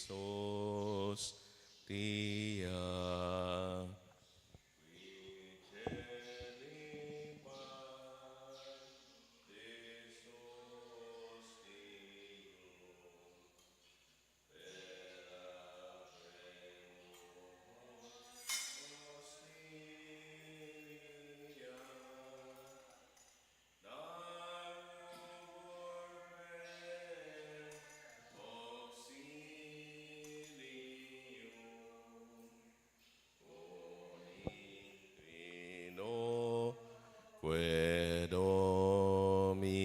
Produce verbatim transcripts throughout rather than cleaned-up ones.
Hostia. Quae Domino,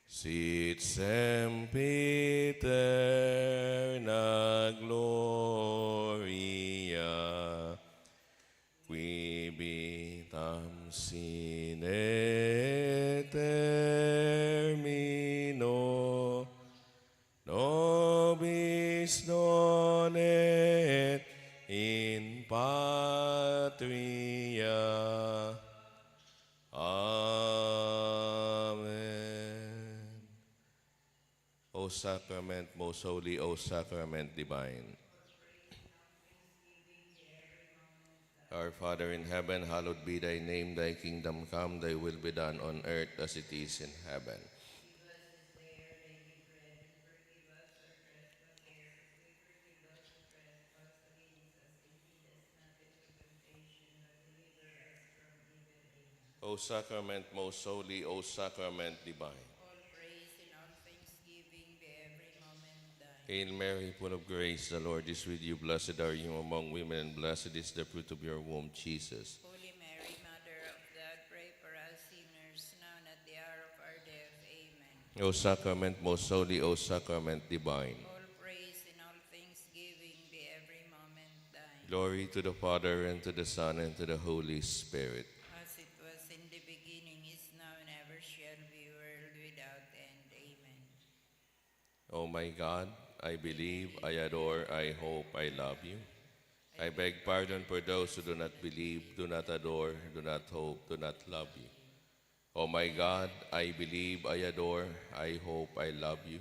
sit semper in aeternam gloria, quibi tam sine termino nobis donet in patria. Amen. O sacrament most holy, O sacrament divine. Our Father in heaven, hallowed be thy name. Thy kingdom come, thy will be done on earth as it is in heaven. O sacrament most holy, O sacrament divine. All praise and all thanksgiving be every moment thine. Hail Mary, full of grace, the Lord is with you. Blessed are you among women, and blessed is the fruit of your womb, Jesus. Holy Mary, Mother of God, pray for us sinners, now and at the hour of our death. Amen. O sacrament most holy, O sacrament divine. All praise and all thanksgiving be every moment thine. Glory to the Father, and to the Son, and to the Holy Spirit. As it was in the beginning, is now, and ever shall be, world without end. Amen. Oh my God, I believe, I adore, I hope, I love you. I beg pardon for those who do not believe, do not adore, do not hope, do not love you. Oh my God, I believe, I adore, I hope, I love you.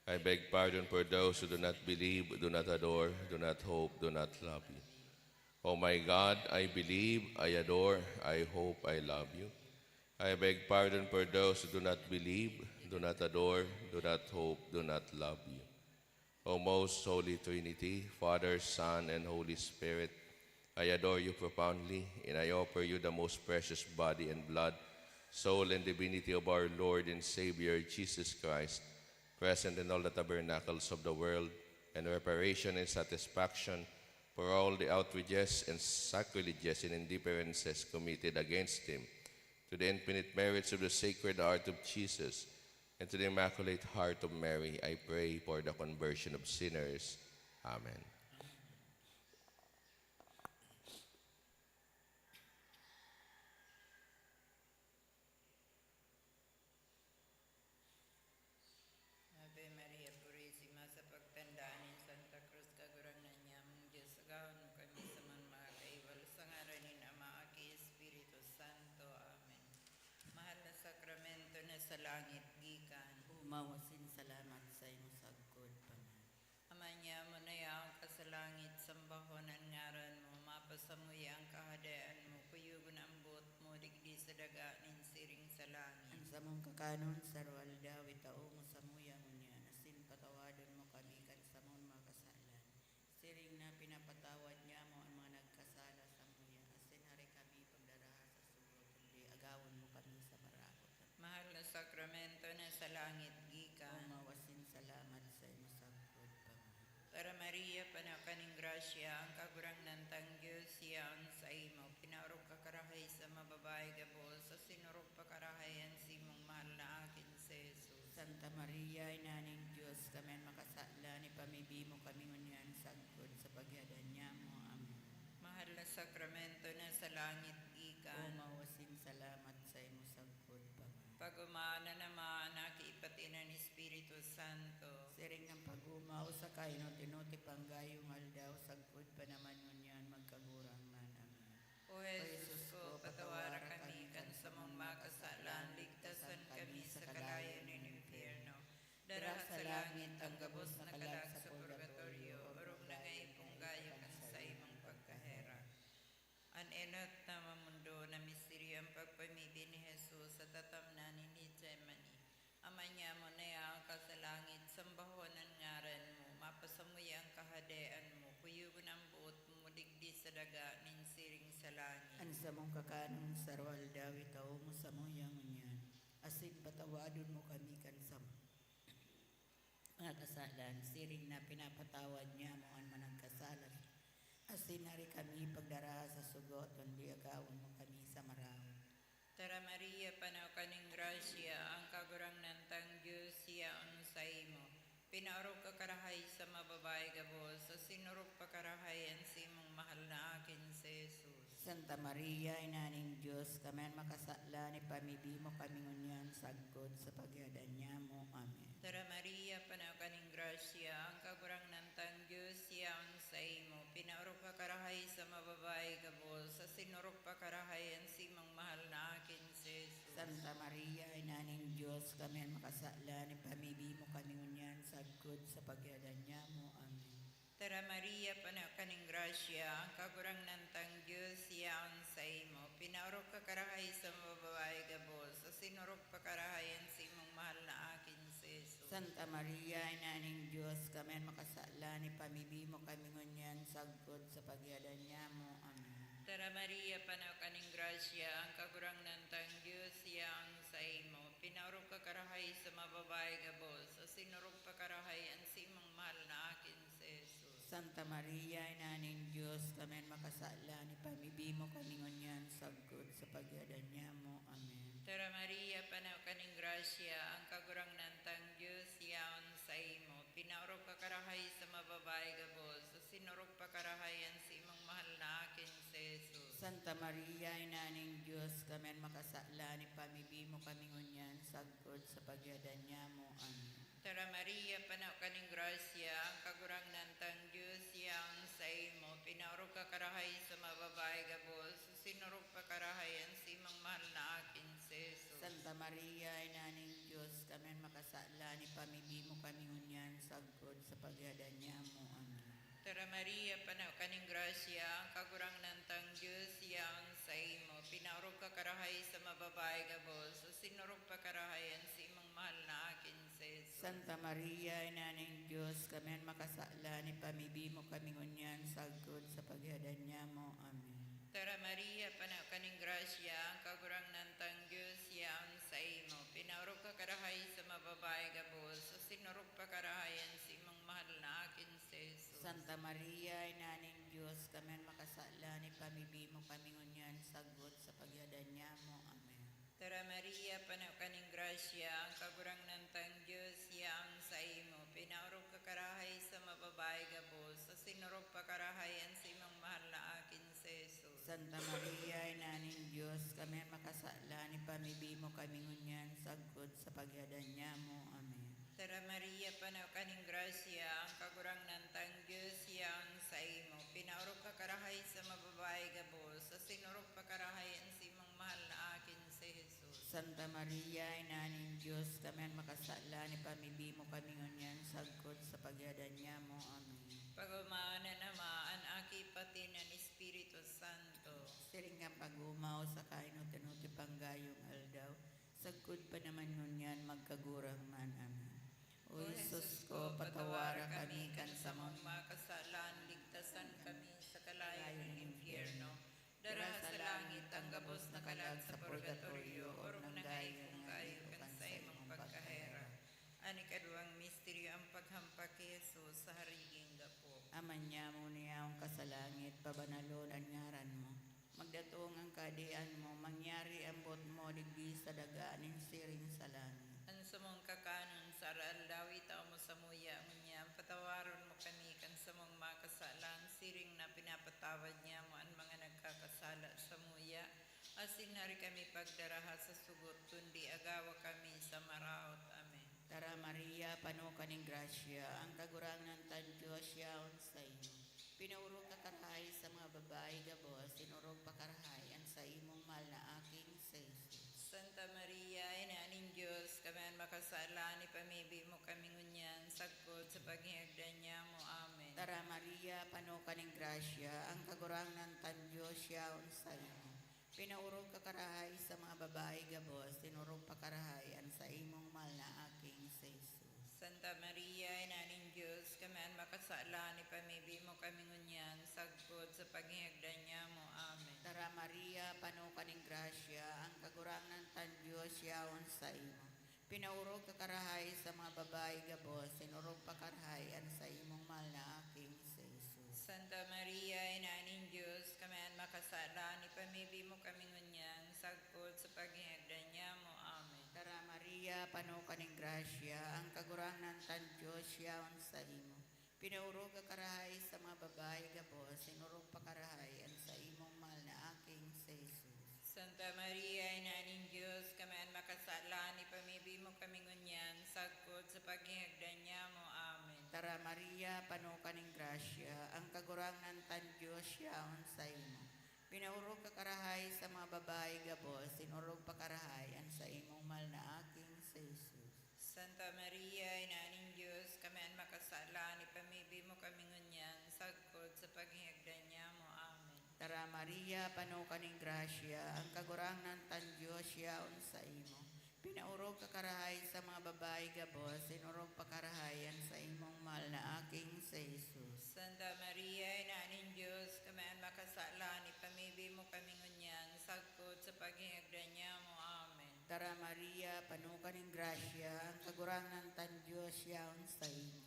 I beg pardon for those who do not believe, do not adore, do not hope, do not love you. Oh my God, I believe, I adore, I hope, I love you. I beg pardon for those who do not believe, do not adore, do not hope, do not love you. O most holy Trinity, Father, Son, and Holy Spirit, I adore you profoundly, and I offer you the most precious body and blood, soul, and divinity of our Lord and Savior, Jesus Christ, present in all the tabernacles of the world, in reparation and satisfaction for all the outrages and sacrileges and indifferences committed against him, to the infinite merits of the Sacred Heart of Jesus, and to the Immaculate Heart of Mary, I pray for the conversion of sinners. Amen. Ave Maria Purisima, sa pagtanda nin Santa Cruz, Kagurangnan nyamong Diyos, agahon mo kami sa mga kaiwal, sa ngaran nin Ama, Aki, Espiritu Santo. Amen. Mahal na sakramento na sa langit gikan. Omaw asin salamat saimo sagkod pa man. Ama nyamo na yaon ka sa langit, sambahon an ngaran mo, mapasamuya an Kahadean mo, kuyogon an boot mo digdi sa daga nin siring sa langit. An samong kakanon sa aroaldaw, itao mo samuya ngunyan, asin patawadon mo kami kan samong mga kasalan, siring na pinapatawad nyamo an mga nagkasala samuya, asin hari kami pagdaraha sa surot, kundi agawon mo kami sa parabot. Mahal na sakramento na sa langit gikan. Omaw asin salamat saimo sagkod pa man. Tara, Maria, panaka nin grasya, ang Kagurangnan tang Dios yaon saimo. Kinaorog ka karahay sa mga babayi gabos, asin orog pa karahay an simong mahal na aki na si Jesus. Santa Maria, Ina nin Dios, kami an makasalan, ipamibi mo kami ngunyan sagkod sa paghihadan nyamo. Amen. Mahal na sakramento na sa langit gikan. Omaw asin salamat saimo sagkod pa man. Pag-oma, Ama, Anak, pati an Espiritu Santo. Siring kan pag-oma, o saka inot-inot, pang gayong aldaw, sagkod pa naman ngunyan, magkagurangnan. Amen. O Jesus ko, patawara kami kan samong mga kasalan, ligtasan kami sa kalayo nin impyerno. Dara sa langit ang gabos na kalag sa purgatorio, orog na nga ipunggayo kan saimong pagkaherak. An enot na mamondo na misteryo, an pagpamibi ni Jesus sa tatamnan nin Getsemani. Ama nyamo na yaon ka sa langit, sambahon an ngaran mo, mapasamuya an kahadean mo, kuyogon an boot mo digdi sa daga nin siring sa langit. An samong kakanon sa aroaldaw, itao mo samuya ngunyan, asin patawadon mo kami kan sam-, mga kasalan, siring na pinapatawad nyamo an managkasala. Asin hari kami pagdara sa sugot, kundi agawon mo kami sa maraot. Tara, Maria, pano ka nin grasya, ang Kagurangnan tang Dios yaon saimo. Pinaorog ka karahay sa mga babayi gabos, asin orog pa karahay an simong mahal na akin si Jesus. Santa Maria, Ina nin Dios, kami an makasalan, ipamibi mo kami ngunyan sagkod sa paghihadan nyamo. Amen. Tara, Maria, pano ka nin grasya, ang Kagurangnan tang Dios yaon saimo. Pinaorog ka karahay sa mga babayi gabos, asin orog pa karahay an simong mahal na akin si Jesus. Santa Maria, Ina nin Dios, kami an makasalan, ipamibi mo kami ngunyan sagkod sa paghihadan nyamo. Amen. Tara, Maria, pano ka nin grasya, ang Kagurangnan tang Dios yaon saimo. Pinaorog ka karahay sa mga babayi gabos, asin orog pa karahay an simong mahal na akin si Jesus. Santa Maria, Ina nin Dios, kami an makasalan, ipamibi mo kami ngunyan sagkod sa paghihadan nyamo. Amen. Tara, Maria, pano ka nin grasya, ang Kagurangnan tang Dios yaon saimo. Pinaorog ka karahay sa mga babayi gabos, asin orog pa karahay an simong mahal na akin si Jesus. Santa Maria, Ina nin Dios, kami an makasalan, ipamibi mo kami ngunyan sagkod sa paghihadan nyamo. Amen. Tara, Maria, pano ka nin grasya, ang Kagurangnan tang Dios yaon saimo. Pinaorog ka karahay sa mga babayi gabos, asin orog pa karahay an simong mahal na akin si Jesus. Santa Maria, Ina nin Dios, kami an makasalan, ipamibi mo kami ngunyan sagkod sa paghihadan nyamo. Amen. Tara, Maria, pano ka nin grasya, ang Kagurangnan tang Dios yaon saimo. Pinaorog ka karahay sa mga babayi gabos, asin orog pa karahay an simong mahal na akin si Jesus. Santa Maria, Ina nin Dios, kami an makasalan, ipamibi mo kami ngunyan sagkod sa paghihadan nyamo. Amen. Tara, Maria, pano ka nin grasya, ang Kagurangnan tang Dios yaon saimo. Pinaorog ka karahay sa mga babayi gabos, asin orog pa karahay an simong mahal na akin si Jesus. Santa Maria, Ina nin Dios, kami an makasalan, ipamibi mo kami ngunyan sagkod sa paghihadan nyamo. Amen. Tara, Maria, pano ka nin grasya, ang Kagurangnan tang Dios yaon saimo. Pinaorog ka karahay sa mga babayi gabos, asin orog pa karahay an simong mahal na akin si Jesus. Santa Maria, Ina nin Dios, kami an makasalan, ipamibi mo kami ngunyan sagkod sa paghihadan nyamo. Amen. Tara, Maria, pano ka nin grasya, ang Kagurangnan tang Dios yaon saimo. Pinaorog ka karahay sa mga babayi gabos, asin orog pa karahay an simong mahal na akin si Jesus. Santa Maria, Ina nin Dios, kami an makasalan, ipamibi mo kami ngunyan sagkod sa paghihadan nyamo. Amen. Tara, Maria, pano ka nin grasya, ang Kagurangnan tang Dios yaon saimo. Pinaorog ka karahay sa mga babayi gabos, asin orog pa karahay an simong mahal na akin si Jesus. Santa Maria, Ina nin Dios, kami an makasalan, ipamibi mo kami ngunyan sagkod sa paghihadan nyamo. Amen. Pag-omaon an Ama, an Aki, pati an Espiritu Santo. Siring kan pag-omaw sa kainot-inot pang gayong aldaw, sagkod pa naman ngunyan, magkagurang man. Amen. O Jesus ko, patawara kami kan samong mga kasalan, ligtasan kami sa kalayo nin impyerno. Dara sa langit ang gabos na kalag sa purgatorio, orog na nga ipunggayo kan saimong pagkaherak. An ikaduwang misteryo, ang paghampak ki Jesus sa hariging gapo. Ama nyamo na yaon ka sa langit, pabanalon an ngaran mo. Magdatong an kahadean mo, mangyari an boot mo digdi sa daga nin siring sa langit. An samong kakanon sa aroaldaw, itao mo samuya ngunyan. Patawaron mo kami kan samong mga kasalan, siring na pinapatawad nyamo an mga nagkakasala samuya. Asin hari kami pagdaraha sa sugot, kundi agawa kami sa maraot. Amen. Tara, Maria, pano ka nin grasya, ang Kagurangnan tang Dios yaon saimo. Pinaorog ka karahay sa mga babayi gabos, asin orog pa karahay an saimong mahal na Aki, si Jesus. Santa Maria, Ina nin Dios, kami an makasalan, ipamibi mo kami sagkod sa paghingagdan niya mo. Amen. Tara, Maria, pano ka ning grasya, ang Kagurangnan kan Dios yaon saimo. Pinaorog ka karahay sa mga babayi gabos, tinorog pa karahay an saimong mahal na aki, si Jesus. Santa Maria, Ina nin Dios, kami an makasalan, ipamibi mo kami ngunyan, sagkod sa paghingagdan niya mo. Amen. Tara, Maria, pano ka ning grasya, ang Kagurangnan kan Dios yaon saimo. Pinaorog ka karahay sa mga babayi gabos, tinorog pa karahay an saimong mahal na aki, si Jesus. Santa Maria, Ina nin Dios, kami an makasalan, ipamibi mo kami ngunyan, sagkod sa paghingagdan niya mo. Amen. Tara, Maria, pano ka ning grasya, ang Kagurangnan kan Dios yaon saimo. Pinaorog ka karahay sa mga babayi gabos, tinorog pa karahay an saimong mahal na aki, si Jesus. Santa Maria, Ina nin Dios, kami an makasalan, ipamibi mo kami ngunyan, sagkod sa paghingagdan niya mo. Amen. Tara, Maria, pano ka ning grasya, ang Kagurangnan kan Dios yaon saimo. Pinaorog ka karahay sa mga babayi gabos, tinorog pa karahay an saimong mahal na aki, si Jesus. Santa Maria, Ina nin Dios, kami an makasalan, ipamibi mo kami ngunyan, sagkod sa paghingagdan niya mo. Amen. Tara, Maria, pano ka ning grasya, ang Kagurangnan kan Dios yaon saimo. Pinaorog ka karahay sa mga babayi gabos, tinorog pa karahay an saimong mahal na aki, si Jesus. Santa Maria, Ina nin Dios, kami an makasalan, ipamibi mo kami ngunyan, sagkod sa paghingagdan niya mo. Amen. Tara, Maria, pano ka ning grasya, ang Kagurangnan kan Dios yaon saimo.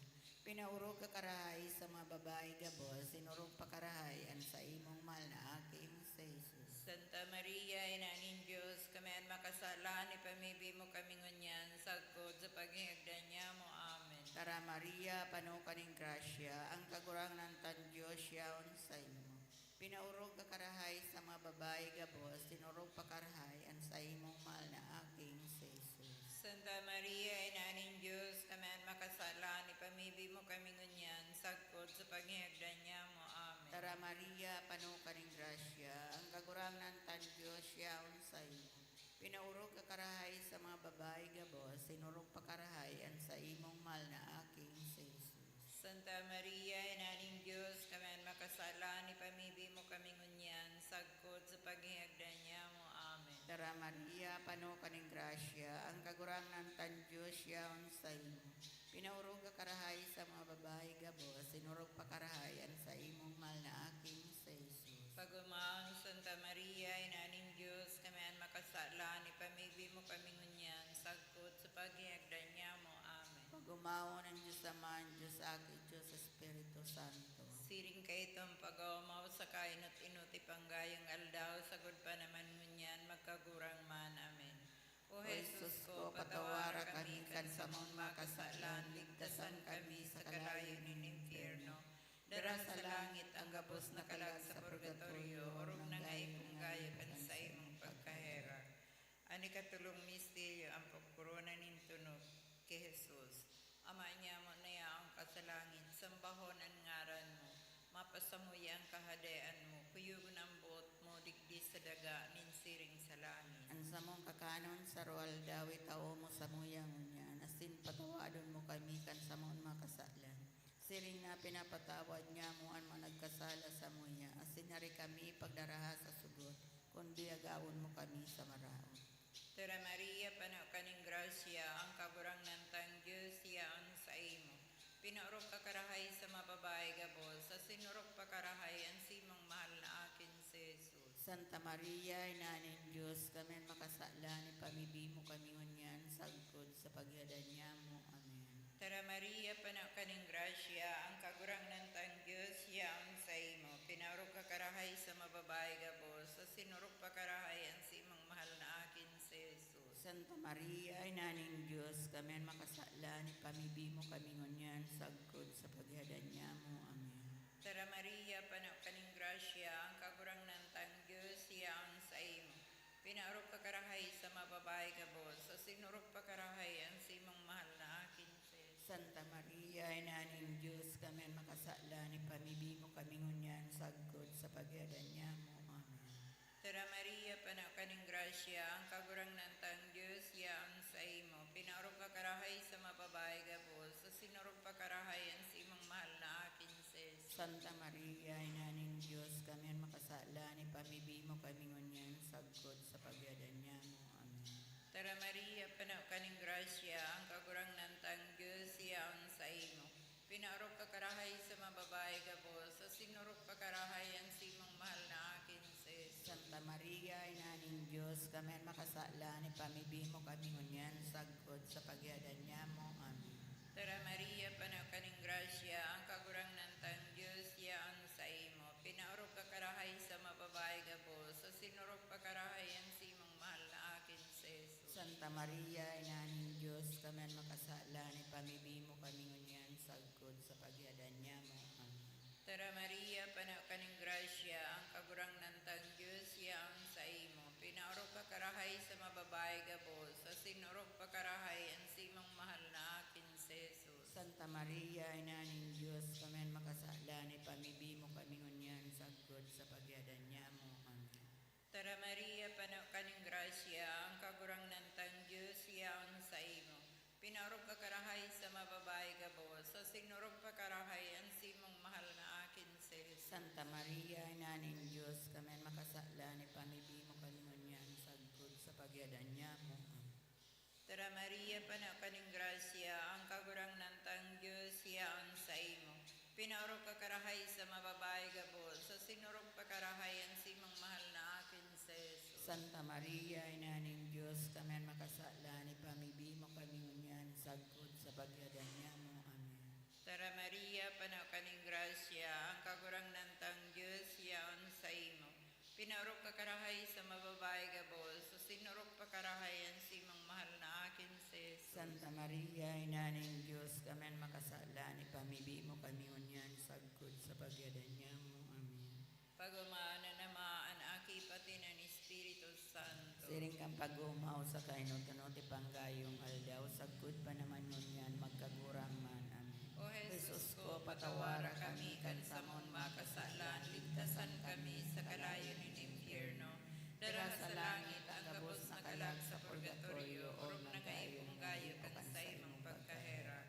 Pinaorog ka karahay sa mga babayi gabos, tinorog pa karahay an saimong mahal na aki, si Jesus. Santa Maria, Ina nin Dios, kami an makasalan, ipamibi mo kami ngunyan, sagkod sa paghingagdan niya mo. Amen. Tara, Maria, pano ka ning grasya, ang Kagurangnan kan Dios yaon saimo. Pinaorog ka karahay sa mga babayi gabos, tinorog pa karahay an saimong mahal na aki, si Jesus. Santa Maria, Ina nin Dios, kami an makasalan, ipamibi mo kami ngunyan, sagkod sa paghingagdan niya mo. Amen. Tara, Maria, pano ka ning grasya, ang Kagurangnan kan Dios yaon saimo. Pinaorog ka karahay sa mga babayi gabos, tinorog pa karahay an saimong mahal na aki, si Jesus. Santa Maria, Ina nin Dios, kami an makasalan, ipamibi mo kami ngunyan, sagkod sa paghingagdan niya mo. Amen. Tara, Maria, pano ka ning grasya, ang Kagurangnan kan Dios yaon saimo. Pinaorog ka karahay sa mga babayi gabos, tinorog pa karahay an saimong mahal na aki, si Jesus. Pag-omawon, Santa Maria, Ina nin Dios, kami an makasalan, ipamibi mo kami ngunyan, sagkod sa paghingagdan niya mo. Amen. Pag-omawon an Dios Ama, an Dios Aki, Dios Espiritu Santo. Siring kaitong pag-oomaw sa kainot-inot ipanggayong aldaw, sagkod pa naman ngunyan, magkagurang man. Amen. O Jesus ko, patawara kami kan samong mga kasalan, ligtasan kami sa kalayo nin impyerno. Dara sa langit ang gabos na kalag sa purgatorio, orog na nga ipunggayo kan saimong pagkaherak. An ikatolong misteryo, ang pagkorona nin tunok ki Jesus. Ama niamo na yaon ka sa langit, sambahon an ngaran mo. Mapasamuya an kahadean mo, kuyogon an boot mo digdi sa daga nin siring sa langit. An samong kakanon sa aroaldaw, itao mo samuya ngunyan, asin patawadon mo kami kan samong mga kasalan. Siring na pinapatawad niamo an mga nagkasala samuya, asin hari kami pagdaraha sa sugot, kundi agawon mo kami sa maraot. Tara, Maria, pano ka nin grasya, ang Kagurangnan tang Dios yaon saimo. Pinaorog ka karahay sa mga babayi gabos, asin orog pa karahay an simong mahal na aki, si Jesus. Santa Maria, Ina nin Dios, kami an makasalan, ipamibi mo kami ngunyan, sagkod sa paggadan niamo. Amen. Tara, Maria, pano ka nin grasya, ang Kagurangnan tang Dios yaon saimo. Pinaorog ka karahay sa mga babayi gabos, asin orog pa karahay an simong mahal na aki, si Jesus. Santa Maria, Ina nin Dios, kami an makasalan, ipamibi mo kami ngunyan, sagkod sa paggadan niamo. Amen. Tara, Maria, pano ka nin grasya, ang Kagurangnan tang Dios yaon saimo. Pinaorog ka karahay sa mga babayi gabos, asin orog pa karahay an simong mahal na aki, si Jesus. Santa Maria, Ina nin Dios, kami an makasalan, ipamibi mo kami ngunyan, sagkod sa paggadan niamo. Amen. Tara, Maria, pano ka nin grasya, ang Kagurangnan tang Dios yaon saimo. Pinaorog ka karahay sa mga babayi gabos, asin orog pa Santa Maria, Ina nin Dios, kami an makasalan, ipamibi mo kami ngunyan sagkod sa paggadan nyamo. Amen. Tara Maria, pano ka nin grasya, ang Kagurangnan tang Dios yaon saimo. Pinaorog ka karahay sa mga babayi gabos, asin orog pa karahay an simong mahal na aki na si Jesus. Santa Maria, Ina nin Dios, kami an makasalan, ipamibi mo kami ngunyan sagkod sa paggadan nyamo. Amen. Tara Maria, pano ka nin grasya, ang Kagurangnan tang Dios yaon saimo. Pinaorog ka karahay sa mga babayi gabos, asin orog pa karahay an simong mahal na aki na si Jesus. Santa Maria, Ina nin Dios, kami an makasalan, ipamibi mo kami ngunyan sagkod sa paggadan nyamo. Amen. Tara Maria, pano ka nin grasya, ang Kagurangnan tang Dios yaon saimo. Pinaorog ka karahay sa mga babayi gabos, asin orog pa karahay an simong mahal na aki na si Jesus. Santa Maria, Ina nin Dios, kami an makasalan, ipamibi mo kami ngunyan sagkod sa paggadan nyamo. Amen. Tara Maria, pano ka nin grasya, ang Kagurangnan tang Dios yaon saimo. Pinaorog ka karahay sa mga babayi gabos, asin orog pa karahay an simong mahal na aki na si Jesus. Santa Maria, Ina nin Dios, kami an makasalan, ipamibi mo kami ngunyan sagkod sa paggadan nyamo. Amen. Tara Maria, pano ka nin grasya, ang Kagurangnan tang Dios yaon saimo. Pinaorog ka karahay sa mga babayi gabos, asin orog pa karahay an simong mahal na aki na si Jesus. Santa Maria, Ina nin Dios, kami an makasalan, ipamibi mo kami ngunyan sagkod sa paggadan nyamo. Amen. Tara Maria, pano ka nin grasya, ang Kagurangnan tang Dios yaon saimo. Pinaorog ka karahay sa mga babayi gabos, asin orog pa karahay an simong mahal na aki na si Jesus. Santa Maria, Ina nin Dios, kami an makasalan, ipamibi mo kami ngunyan sagkod sa paggadan nyamo. Amen. Pag-omaon an Ama, an Aki, pati an Espiritu Santo. Siring kan pag-omaw sa kainot-inot, ipanggayong aldaw, sagkod pa naman ngunyan, magkagurang man. Amen. O Jesus ko, patawara kami kan samong mga kasalan, ligtasan kami sa kalayo nin impyerno. Dara sa langit an gabos na kalag sa purgatorio, orog na gayo kan saimong pagkaherak.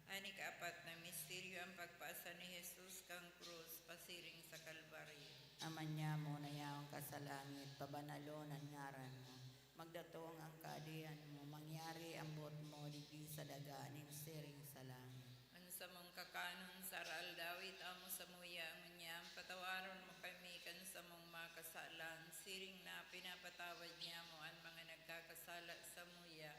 An ikaapat na misteryo, an pagpasa ni Jesus kan krus pasiring sa Kalbaryo. Ama nyamo na yaon ka sa langit, pabanalon an ngaran mo. Magdatong an Kahadean mo, mangyari an boot mo digdi sa daga nin siring sa langit. An samong kakanon sa araaldaw, itaa mo samuya ngunyan, patawaron mo kami kan samong mga kasalan, siring na pinapatawad nyamo an mga nagkakasala samuya.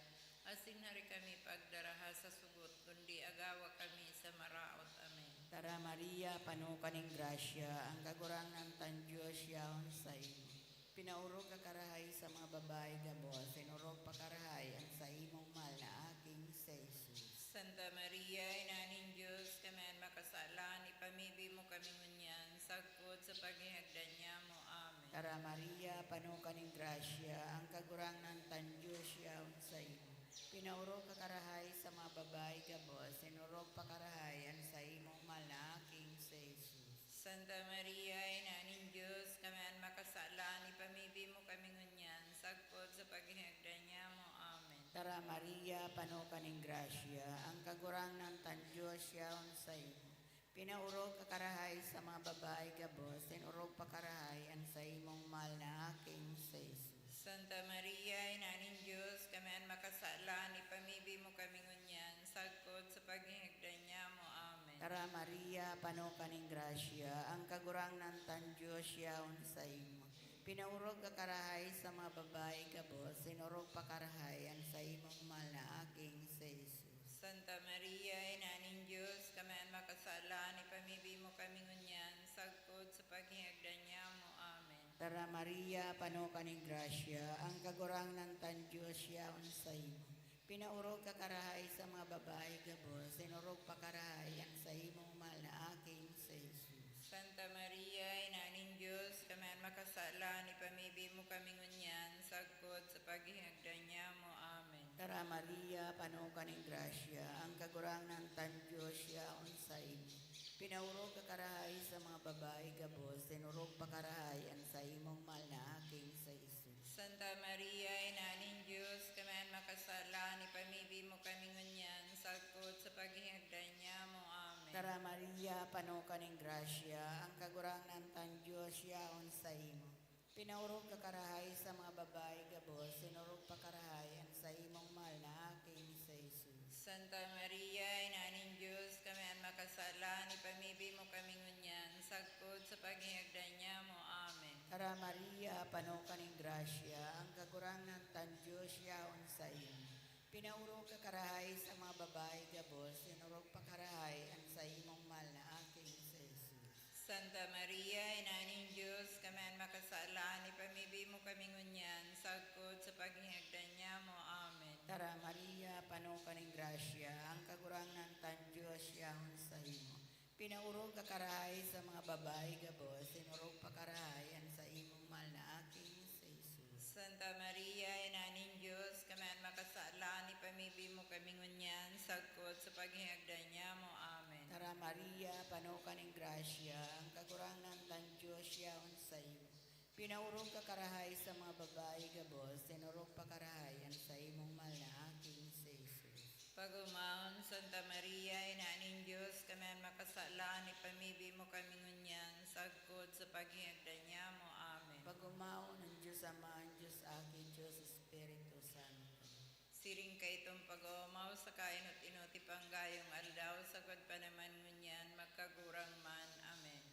Asin hari kami pagdaraha sa sugot, kundi agawa kami sa maraot. Amen. Tara Maria, pano ka nin grasya, ang Kagurangnan kan Dios yaon saimo. Pinaorog ka karahay sa mga babayi gabos, asin orog pa karahay an saimong mahal na aki si Jesus. Santa Maria, Ina nin Dios, kami an makasalan, ipamibi mo kami ngunyan, sagkod sa paghihagdan nyamo. Amen. Tara Maria, pano ka nin grasya, ang Kagurangnan kan Dios yaon saimo. Pinaorog ka karahay sa mga babayi gabos, asin orog pa karahay an saimong mahal na aki si Jesus. Santa Maria, Ina nin Dios, kami an makasalan, ipamibi mo kami ngunyan, sagkod sa paghihagdan nyamo. Amen. Tara Maria, pano ka nin grasya, ang Kagurangnan kan Dios yaon saimo. Pinaorog ka karahay sa mga babayi gabos, asin orog pa karahay an saimong mahal na aki si Jesus. Santa Maria, Ina nin Dios, kami an makasalan, ipamibi mo kami ngunyan, sagkod sa paghihagdan nyamo. Amen. Tara Maria, pano ka nin grasya, ang Kagurangnan kan Dios yaon saimo. Pinaorog ka karahay sa mga babayi gabos, asin orog pa karahay an saimong mahal na aki si Jesus. Santa Maria, Ina nin Dios, kami an makasalan, ipamibi mo kami ngunyan, sagkod sa paghihagdan nyamo. Amen. Tara Maria, pano ka nin grasya, ang Kagurangnan kan Dios yaon saimo. Pinaorog ka karahay sa mga babayi gabos, asin orog pa karahay an saimong mahal na aki si Jesus. Santa Maria, Ina nin Dios, kami an makasalan, ipamibi mo kami ngunyan, sagkod sa paghihagdan nyamo. Amen. Tara Maria, pano ka nin grasya, ang Kagurangnan kan Dios yaon saimo. Pinaorog ka karahay sa mga babayi gabos, asin orog pa karahay an saimong mahal na aki si Jesus. Santa Maria, Ina nin Dios, kami an makasalan, ipamibi mo kami ngunyan, sagkod sa paghihagdan nyamo. Amen. Tara, Maria, pano ka nin grasya, ang Kagurangnan tang Dios yaon saimo. Pinaorog ka karahay sa mga babayi gabos, sinorog pa karahay an saimong mahal na aki, si Jesus. Santa Maria, Ina nin Dios, kami an makasalan, ipamibi mo kami ngunyan, sagkod sa paghihagdan nyamo. Amen. Tara, Maria, pano ka nin grasya, ang Kagurangnan tang Dios yaon saimo. Pinaorog ka karahay sa mga babayi gabos, sinorog pa karahay an saimong mahal na aki, si Jesus. Santa Maria, Ina nin Dios, kami an makasalan, ipamibi mo kami ngunyan, sagkod sa paghihagdan nyamo. Amen. Tara, Maria, pano ka nin grasya, ang Kagurangnan tang Dios yaon saimo. Pinaorog ka karahay sa mga babayi gabos, sinorog pa karahay an saimong mahal na aki, si Jesus. Santa Maria, Ina nin Dios, kami an makasalan, ipamibi mo kami ngunyan, sagkod sa paghihagdan nyamo. Amen. Tara, Maria, pano ka nin grasya, ang Kagurangnan tang Dios yaon saimo. Pinaorog ka karahay sa mga babayi gabos, sinorog pa karahay an saimong mahal na aki, si Jesus. Pag-omawon, Santa Maria, Ina nin Dios, kami an makasalan, ipamibi mo kami ngunyan, sagkod sa paghihagdan nyamo. Amen. Pag-omawon an Dios Ama, an Dios Aki, Dios Espiritu Santo. Siring kaitong pag-oomaw sa kainot-inoti panggayong aldaw, sagkod pa naman ngunyan, magkagurang man. Amen.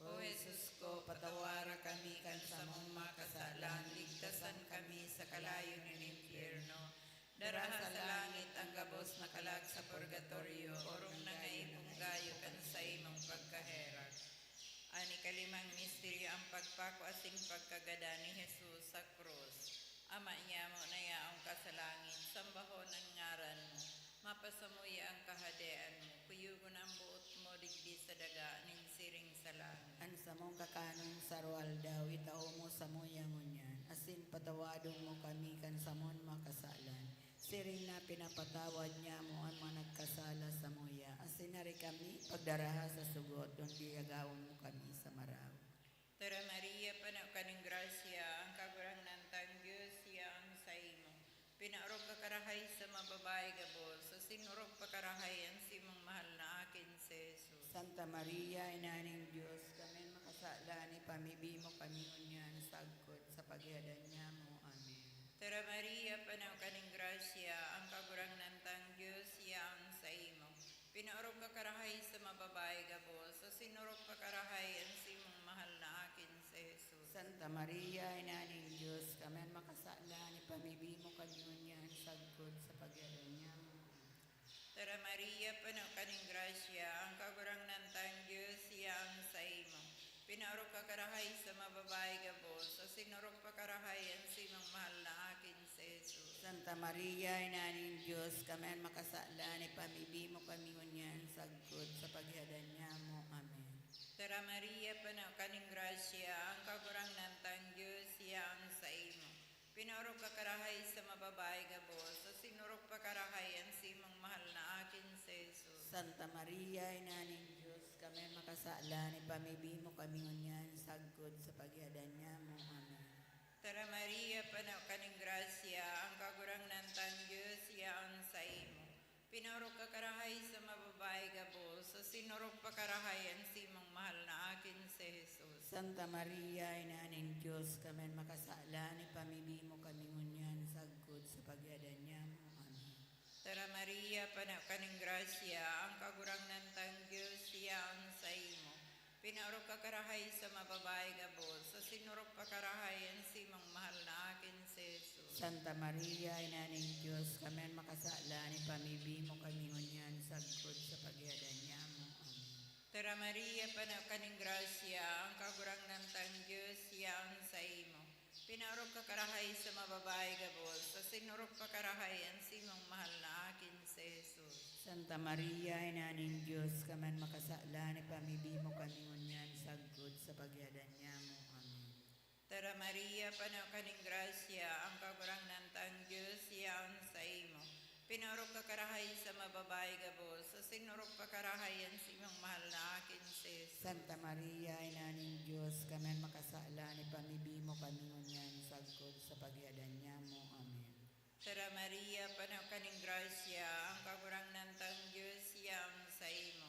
O Jesus ko, patawara kami kan samong mga kasalan, ligtasan kami sa kalayo nin impyerno. Daraha sa langit an gabos na kalag sa purgatorio, orog na nga ipong gayo kan saimong pagkaherak. An ikalimang misteryo, an pagpako asin pagkagadan ni Jesus sa krus. Ama nyamo na yaon ka sa langit, sambahon an ngaran mo. Mapasamuya an kahadean mo. Kuyogon an boot mo digdi sa daga nin siring sa langit. An samong kakanon sa aroaldaw, itao mo samuya ngunyan, asin patawadon mo kami kan samon mga kasalan, siring na pinapatawad nyamo an mga nagkasala samuya, asin hari kami pagdaraha sa sugot, kundi agawon mo kami sa maraot. Tara, Maria, pano ka nin grasya, ang Kagurangnan tang Dios yaon saimo. Pinaorog ka karahay sa mga babayi gabos, asin orog pa karahay an simong mahal na akin si Jesus. Santa Maria, Ina nin Dios, kami an makasalan, ipamibi mo kami ngunyan sagkod sa paghihadan nyamo. Amen. Tara, Maria, pano ka nin grasya, ang Kagurangnan tang Dios yaon saimo. Pinaorog ka karahay sa mga babayi gabos, asin orog pa karahay an simong mahal na akin si Jesus. Santa Maria, Ina nin Dios, kami an makasalan, ipamibi mo kami ngunyan sagkod sa paghihadan nyamo. Tara, Maria, pano ka nin grasya, ang Kagurangnan tang Dios yaon saimo. Pinaorog ka karahay sa mga babayi gabos, asin orog pa karahay an simong mahal na akin si Jesus. Santa Maria, Ina nin Dios, kami an makasalan, ipamibi mo kami ngunyan sagkod sa paghihadan nyamo. Amen. Tara, Maria, pano ka nin grasya, ang Kagurangnan tang Dios yaon saimo. Pinaorog ka karahay sa mga babayi gabos, asin orog pa karahay an simong mahal na akin si Jesus. Santa Maria, Ina nin Dios, kami an makasalan, ipamibi mo kami ngunyan sagkod sa paghihadan nyamo. Amen. Tara, Maria, pano ka nin grasya, ang Kagurangnan tang Dios yaon saimo. Pinaorog ka karahay sa mga babayi gabos, asin orog pa karahay an simong mahal na akin si Jesus. Santa Maria, Ina nin Dios, kami an makasalan, ipamibi mo kami ngunyan sagkod sa paghihadan nyamo. Amen. Tara, Maria, pano ka nin grasya, ang Kagurangnan tang Dios yaon saimo. Pinaorog ka karahay sa mga babayi gabos, asin orog pa karahay an simong mahal na akin si Jesus. Santa Maria, Ina nin Dios, kami an makasalan, ipamibi mo kami ngunyan sagkod sa paghihadan nyamo. Amen. Tara, Maria, pano ka nin grasya, ang Kagurangnan tang Dios yaon saimo. Pinaorog ka karahay sa mga babayi gabos, asin orog pa karahay an simong mahal na akin si Jesus. Santa Maria, Ina nin Dios, kami an makasalan, ipamibi mo kami ngunyan sagkod sa paghihadan nyamo. Amen. Tara, Maria, pano ka nin grasya, ang Kagurangnan tang Dios yaon saimo. Pinaorog ka karahay sa mga babayi gabos, asin orog pa karahay an simong mahal na akin si Jesus. Santa Maria, Ina nin Dios, kami an makasalan, ipamibi mo kami ngunyan sagkod sa paghihadan nyamo. Amen. Tara, Maria, pano ka nin grasya, ang Kagurangnan tang Dios yaon saimo.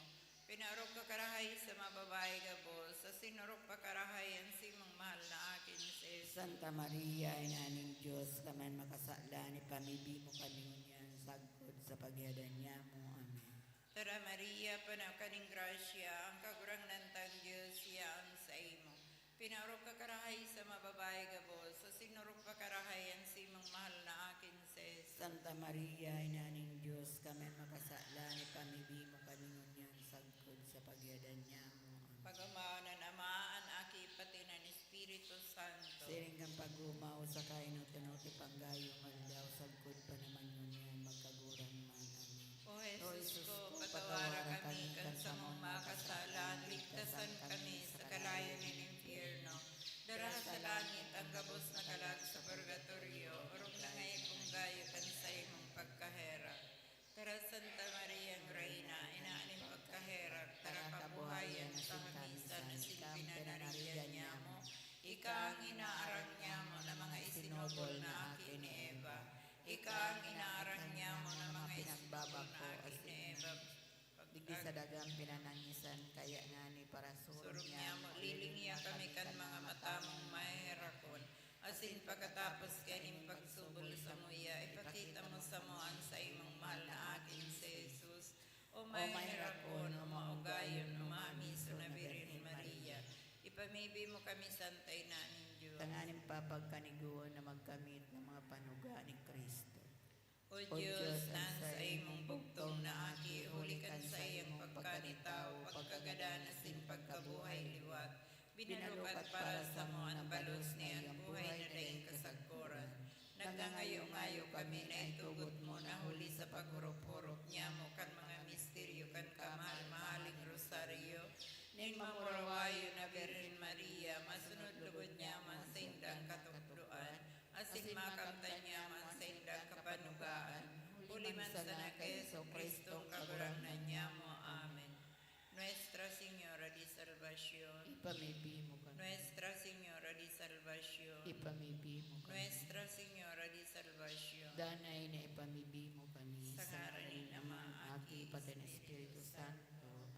Pinaorog ka karahay sa mga babayi gabos, asin orog pa karahay an saimong mahal na aki si Jesus. Santa Maria, Ina nin Dios, kami an makasalan, ipamibi mo kami ngunyan sagkod sa paghihadan nyamo. Amen. Tara, Maria, pano ka nin grasya, ang Kagurangnan tang Dios, iya an saimo. Pinaorog ka karahay sa mga babayi gabos, asin orog pa karahay an saimong mahal na aki si Jesus. Santa Maria, Ina nin Dios, kami an makasalan, ipamibi mo kami ngunyan sagkod sa paghihadan nyamo. Amen. Pag-omaon an Ama, an Aki, pati an Espiritu Santo. Siring kan pag-omaw, saka inot-inot, ipanggayo, aldaw, sagkod pa naman ngunyan, magkagurang man. Amen. O Jesus ko, patawara kami kan samong mga kasalan, ligtasan kami sa kalayo nin impyerno. Dara sa langit an gabos na kalag sa purgatorio, orog na nga ipanggayo kan saimong pagkaherak. Tara, Santa Mariang Reina, Ina nin pagkaherak, tara kabuhayan sa kamisan asin pinanarigan nyamo. Ika an inaarang nyamo na mga isinubol na aki ni Eva. Ika an inaarang nyamo na mga isinubol na aki ni Eva. Digdi sa dagang pinanangisan, kaya ngani parasurog nyamo, lilingiya kami kan mga mata mong maheherakon, asin pagkatapos kaining pagsubol samuya, ipakita mo samo an saimong mahal na aki si Jesus. O maheherakon, o maugayon, o mamiso na Birhen Maria, ipamibi mo kami, Santa Ina nin Dios, tanganing papagkanigoon na magkamit ng mga panuga ni Cristo. O Dios, an saimong bugtong na Aki, huli kan saiyang pagkanitawo, pagkagadan asin pagkabuhay liwat, binalukat para samo an balos niyan buhay na daing kasagkoran. Nagngangayo-ngayo kami na itugot mo na huli sa paghurup-hurup nyamo kan mga misteryo kan kamahal-mahaling rosaryo nin mamurawayon na Birhen Maria, masunod lugod nyamo an saindang katukdoan, asin makamtan nyamo an saindang kapanugaan, huli man sana ki Jesu-Cristo an Kagurangnan nyamo. Amen. Nuestra Señora de Salvacion. Ipamibi mo kami. Nuestra Señora de Salvacion. Ipamibi mo kami. Nuestra Señora de Salvacion. Danay na ipamibi mo kami. Sa ngaran nin Ama, Aki, pati nin Espiritu Santo. Amen.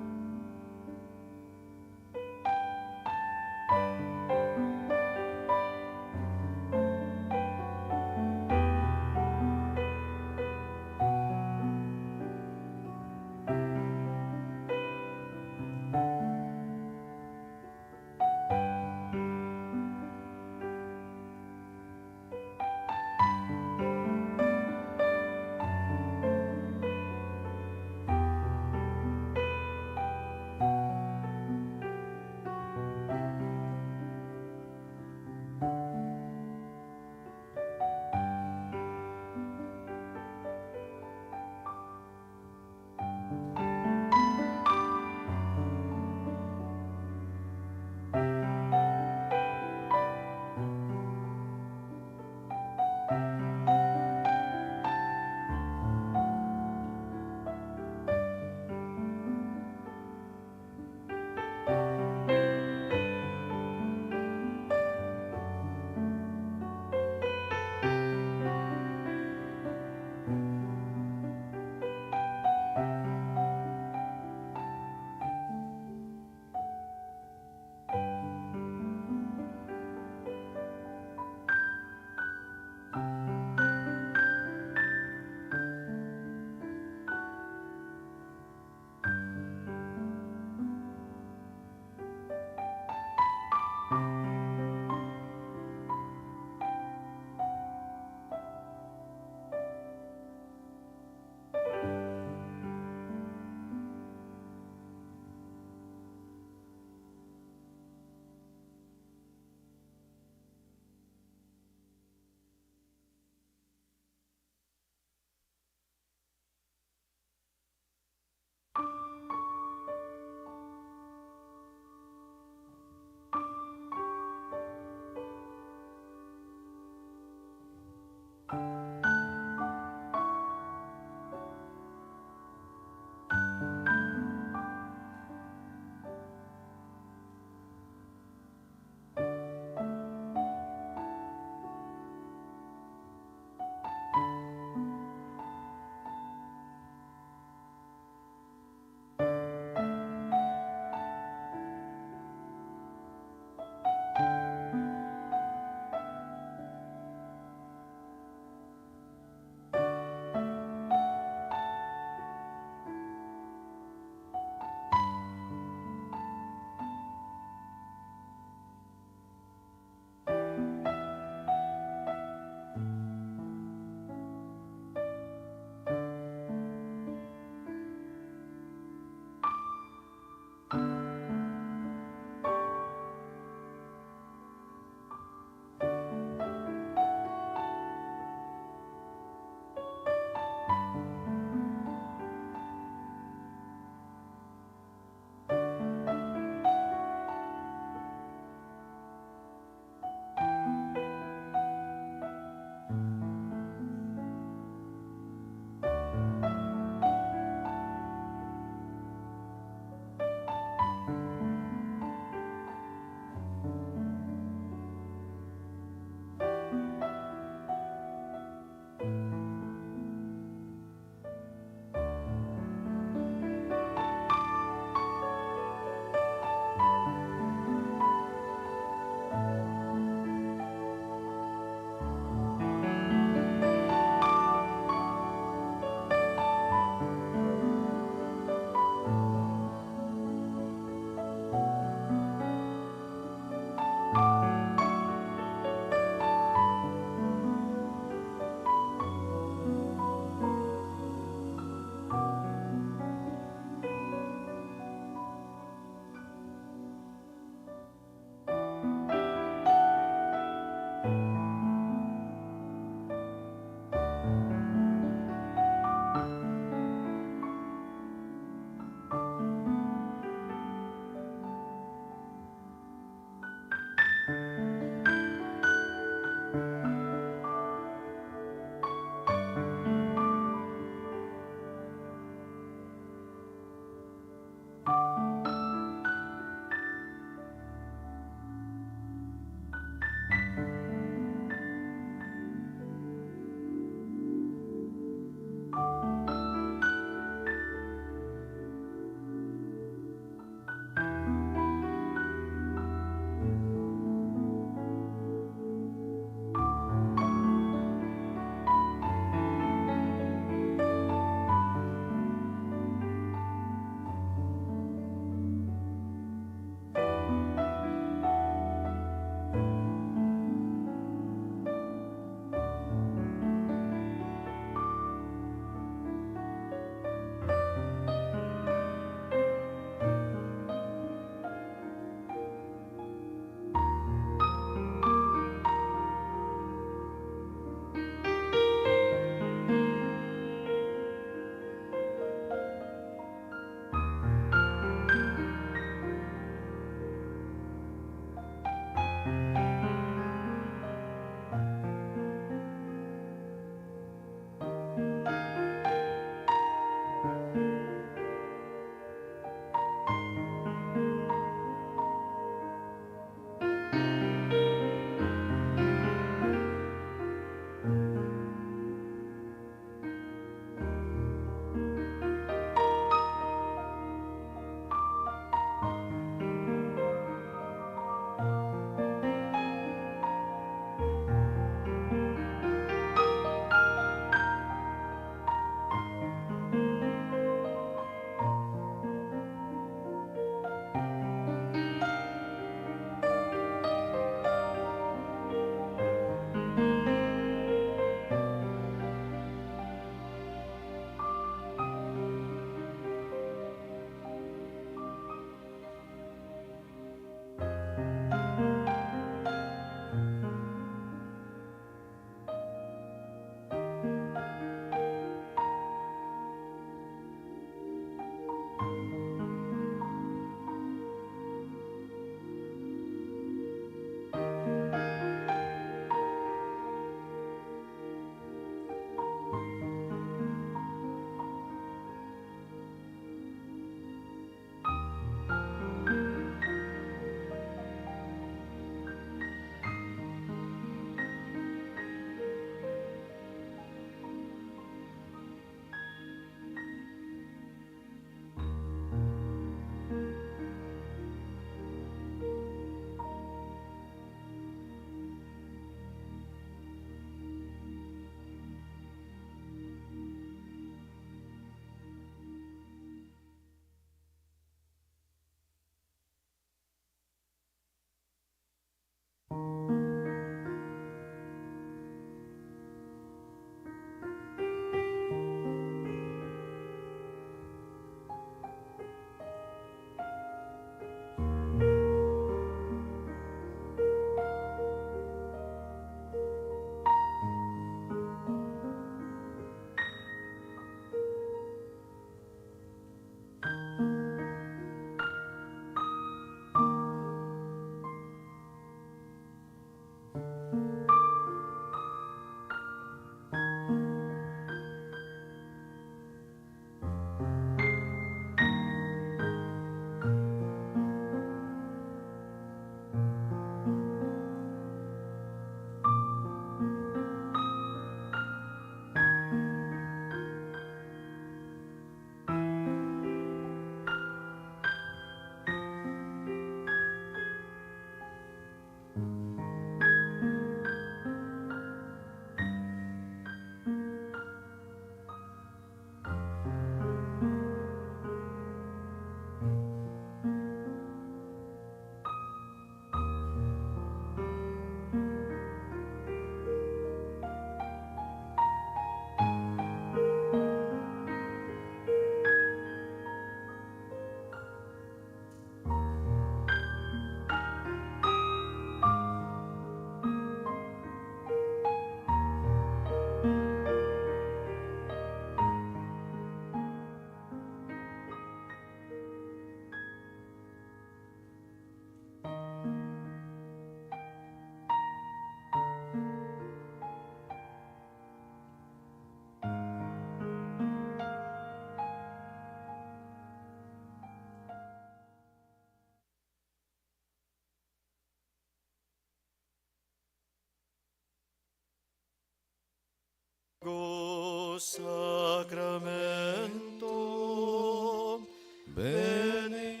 Sacramentum, Bene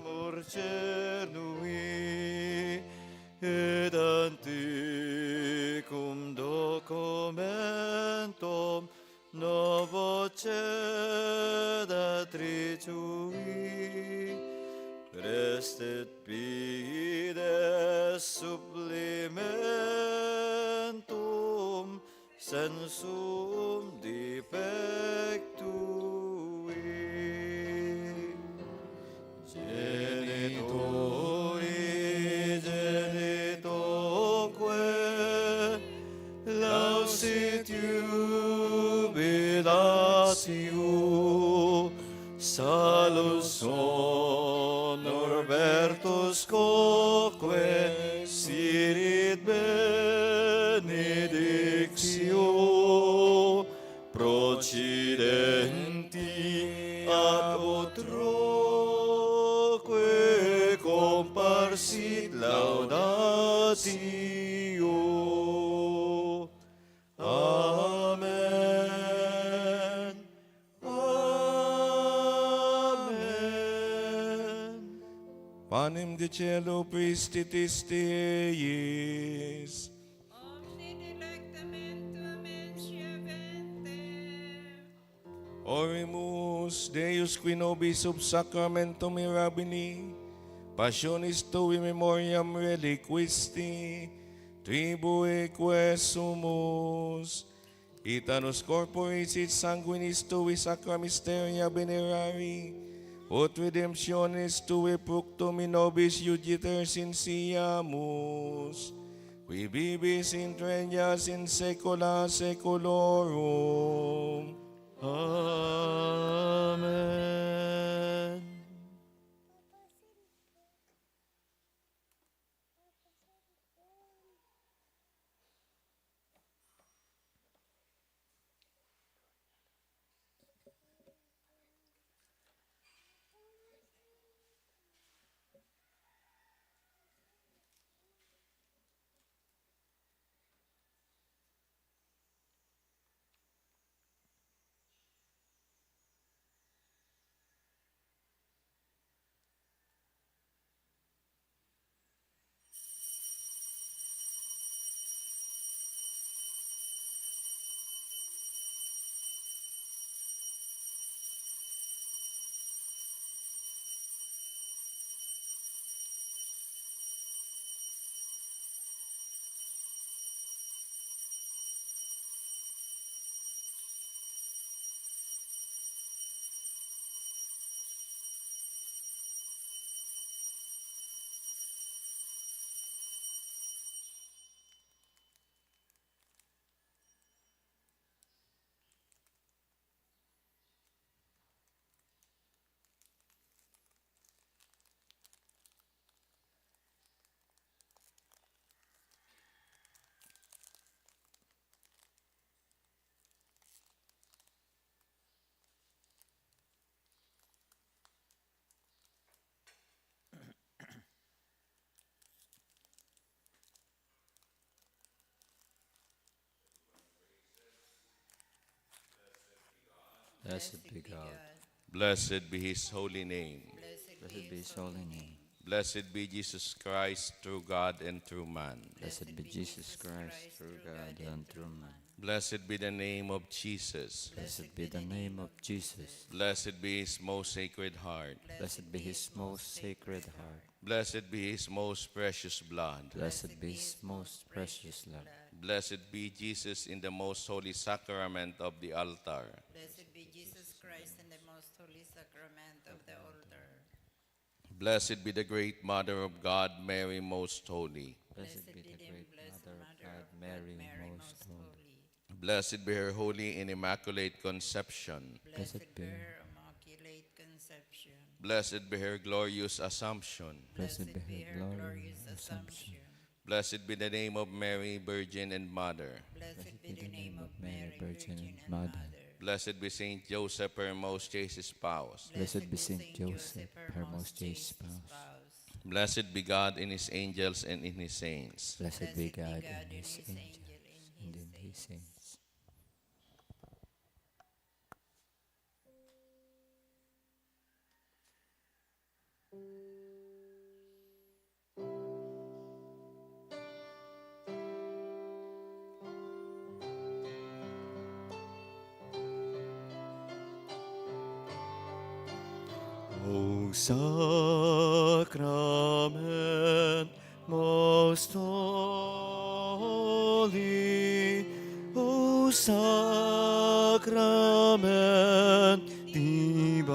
Mortier Nui, et antiquum documentum novo cedat ricui, restet fides supplementum sensum defectui. Genitori genitoque lausit iubilatio, salus honor vertus quoque sirit benedictio, procidenti ab utroque comparsit laudatio. Amen. Amen. Panem de caelo, pristi tisti eius. Omne delectamentum encheventem. Oremus. Deus, qui nobis sub sacramentum mirabili, passionis tuae memoriam reliquisti, tribue quesumus. Ita nos corporis et sanguinis tuae sacra mysteria venerari, ut redemptionis tuae fructum in nobis iugiter sinsiemus, qui vivis et regnas in saecula saeculorum. Amen. Blessed be God. Blessed be His holy name. Blessed be His holy name. Blessed be Jesus Christ, true God and true man. Blessed be Jesus Christ, true God and true man. Blessed be the name of Jesus. Blessed be the name of Jesus. Blessed be His most sacred heart. Blessed be His most sacred heart. Blessed be His most precious blood. Blessed be His most precious blood. Blessed be Jesus in the most holy sacrament of the altar. Blessed be Jesus Christ in the most holy sacrament of the altar. Blessed be the great Mother of God, Mary Most Holy. Blessed be the great Mother of God, Mary Most Holy. Blessed be her holy and immaculate conception. Blessed be her immaculate conception. Blessed be her glorious assumption. Blessed be her glorious assumption. Blessed be the name of Mary, Virgin and Mother. Blessed be the name of Mary, Virgin and Mother. Blessed be Saint Joseph, her most chaste spouse. Blessed be Saint Joseph, her most chaste spouse. Blessed be God in His angels and in His saints. Blessed be God in His angels and in His saints. O sacrament most holy, O sacrament divine,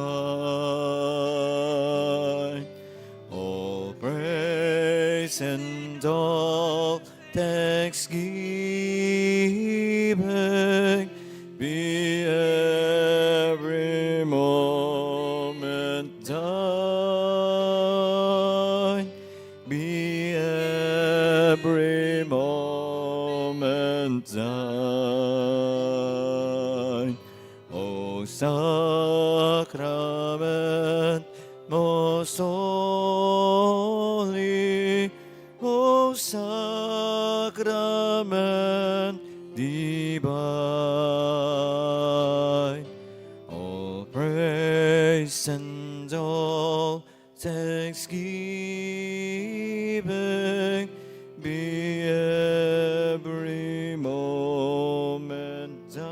all praise and all thanksgiving be every moment thine, be every moment thine. O sacrament most holy, O sacrament divine, all praise and all thanksgiving be every moment thine,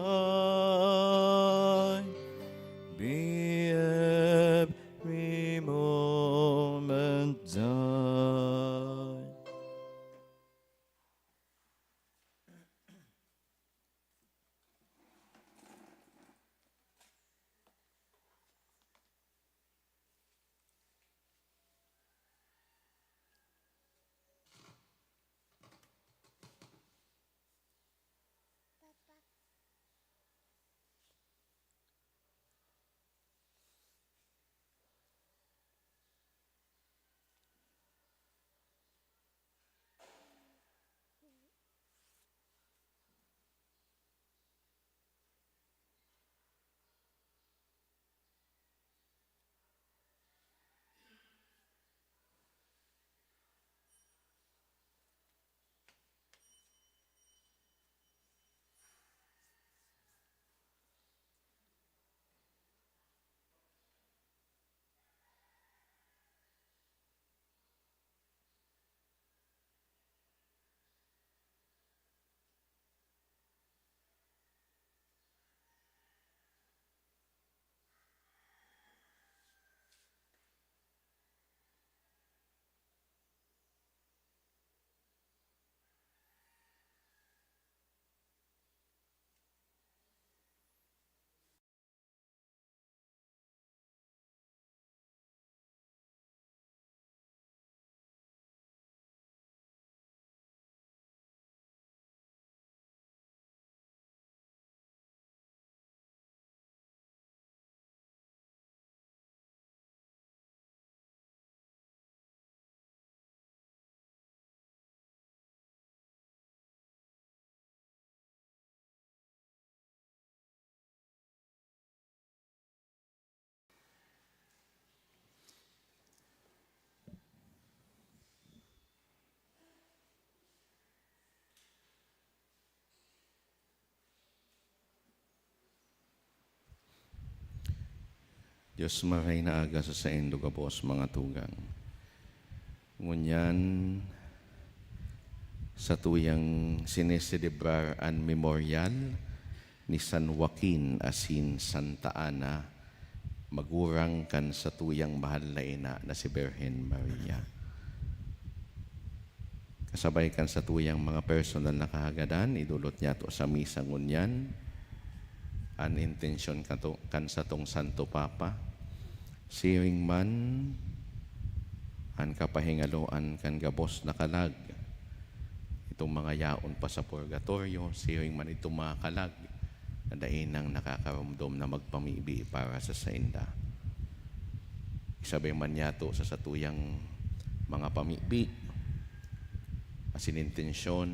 be every moment thine. Dios, maray na aga sa saindo gabos, mga tugang. Ngunyan, satuyang sineselebrar an memoryal ni San Joaquin asin Santa Ana, magurang kan satuyang mahal na ina na si Birhen Maria. Kasabay kan satuyang mga personal na kahagadan, idolot niyato sa misa ngunyan an intensyon kato-, kan satong Santo Papa, siring man an kapahingaloan kan gabos na kalag, itong mga yaon pa sa purgatorio, siring man itong mga kalag na dai nang nakakaromdom na magpamibi para sa sainda. Isabay man niyato sa satuyang mga pamibi asin intensyon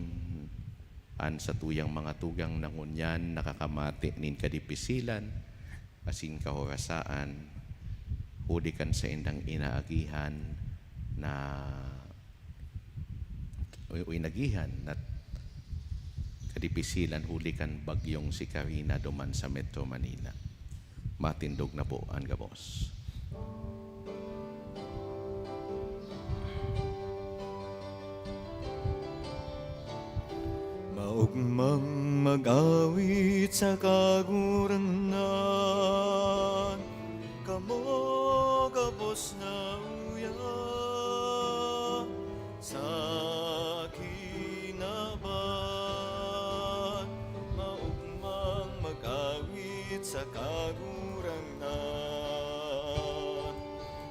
an satuyang mga tugang na ngunyan nakakamate nin kadipisilan asin kahorasaan, huli kan saindang inaagihan na, o, o inagihan na kadipisilan huli kan bagyong si Karina duman sa Metro Manila. Matindog na po an gabos. Mang mag-awit sa Kagurangnan, kamo gabos na uya sa kinaban, maugmang mag-awit sa Kagurangnan.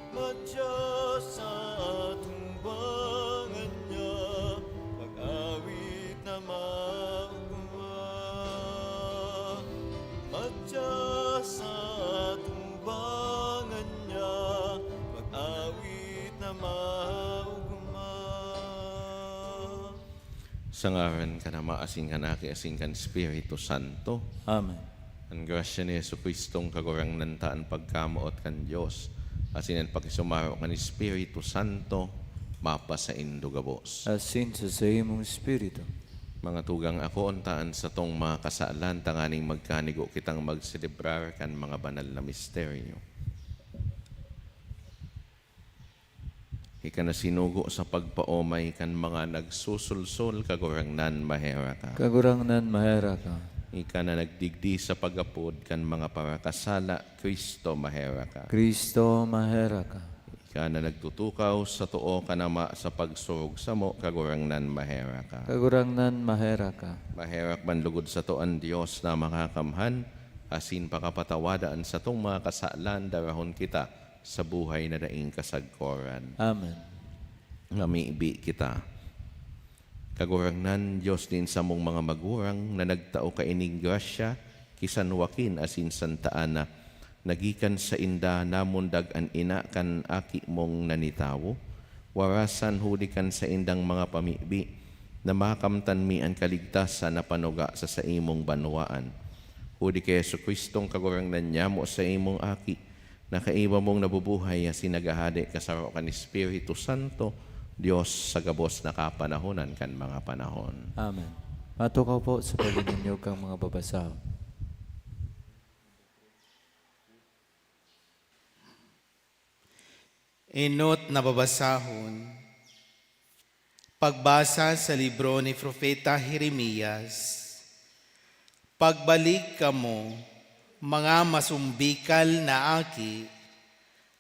Madya sa atubangan niya, mag-awit na maugma. Madya sa atubangan niya, mag-awit na maugma. Sa ngaran kan Ama, asin kan Aki, asin kan Espiritu Santo. Amen. An grasya ni Jesu-Cristong Kagurangnan ta, an pagkamoot kan Dios, asin an pakisumaro kan Espiritu Santo, mapasaindo gabos. Asin sa saimong espiritu. Mga tugang, akoon ta an satong mga kasalan tanganing magkanigo kitang magselebrar kan mga banal na misteryo. Ika na sinugo sa pagpaomay kan mga nagsusulsol, Kagurangnan, maherak ka. Kagurangnan, maherak ka. Ika na nagdigdi sa pag-apod kan mga parakasala, Cristo, maherak ka. Cristo, maherak ka. Ika na nagtutukaw sa too kan Ama sa pagsurog samo, Kagurangnan, maherak ka. Kagurangnan, maherak ka. Maherak man lugod sato an Dios na Makakamhan, asin pakapatawada an satong mga kasalan, darahon kita sa buhay na daing kasagkoran. Amen. Mamibi kita. Kagurangnan, Dios nin samong mga magurang na nagtao kaining grasya ki San Joaquin asin Santa Ana, na gikan sainda namundag an ina kan Aki mong nanitawo, warasan huli kan saindang mga pamibi, na makamtan mi an kaligtasan na panuga sa saimong banwaan. Huli ki Jesu-Cristong Kagurangnan nyamo, saimong Aki, na kaiba mong nabubuhay asin naghahade kasaro kan Espiritu Santo, Dios sa gabos na kapanahonan kan mga panahon. Amen. Matukaw po sa paghinanyog kan mga babasahon. Enot na babasahon. Pagbasa sa libro ni Propeta Jeremias. Pagbalik kamo, mga masumbikal na aki,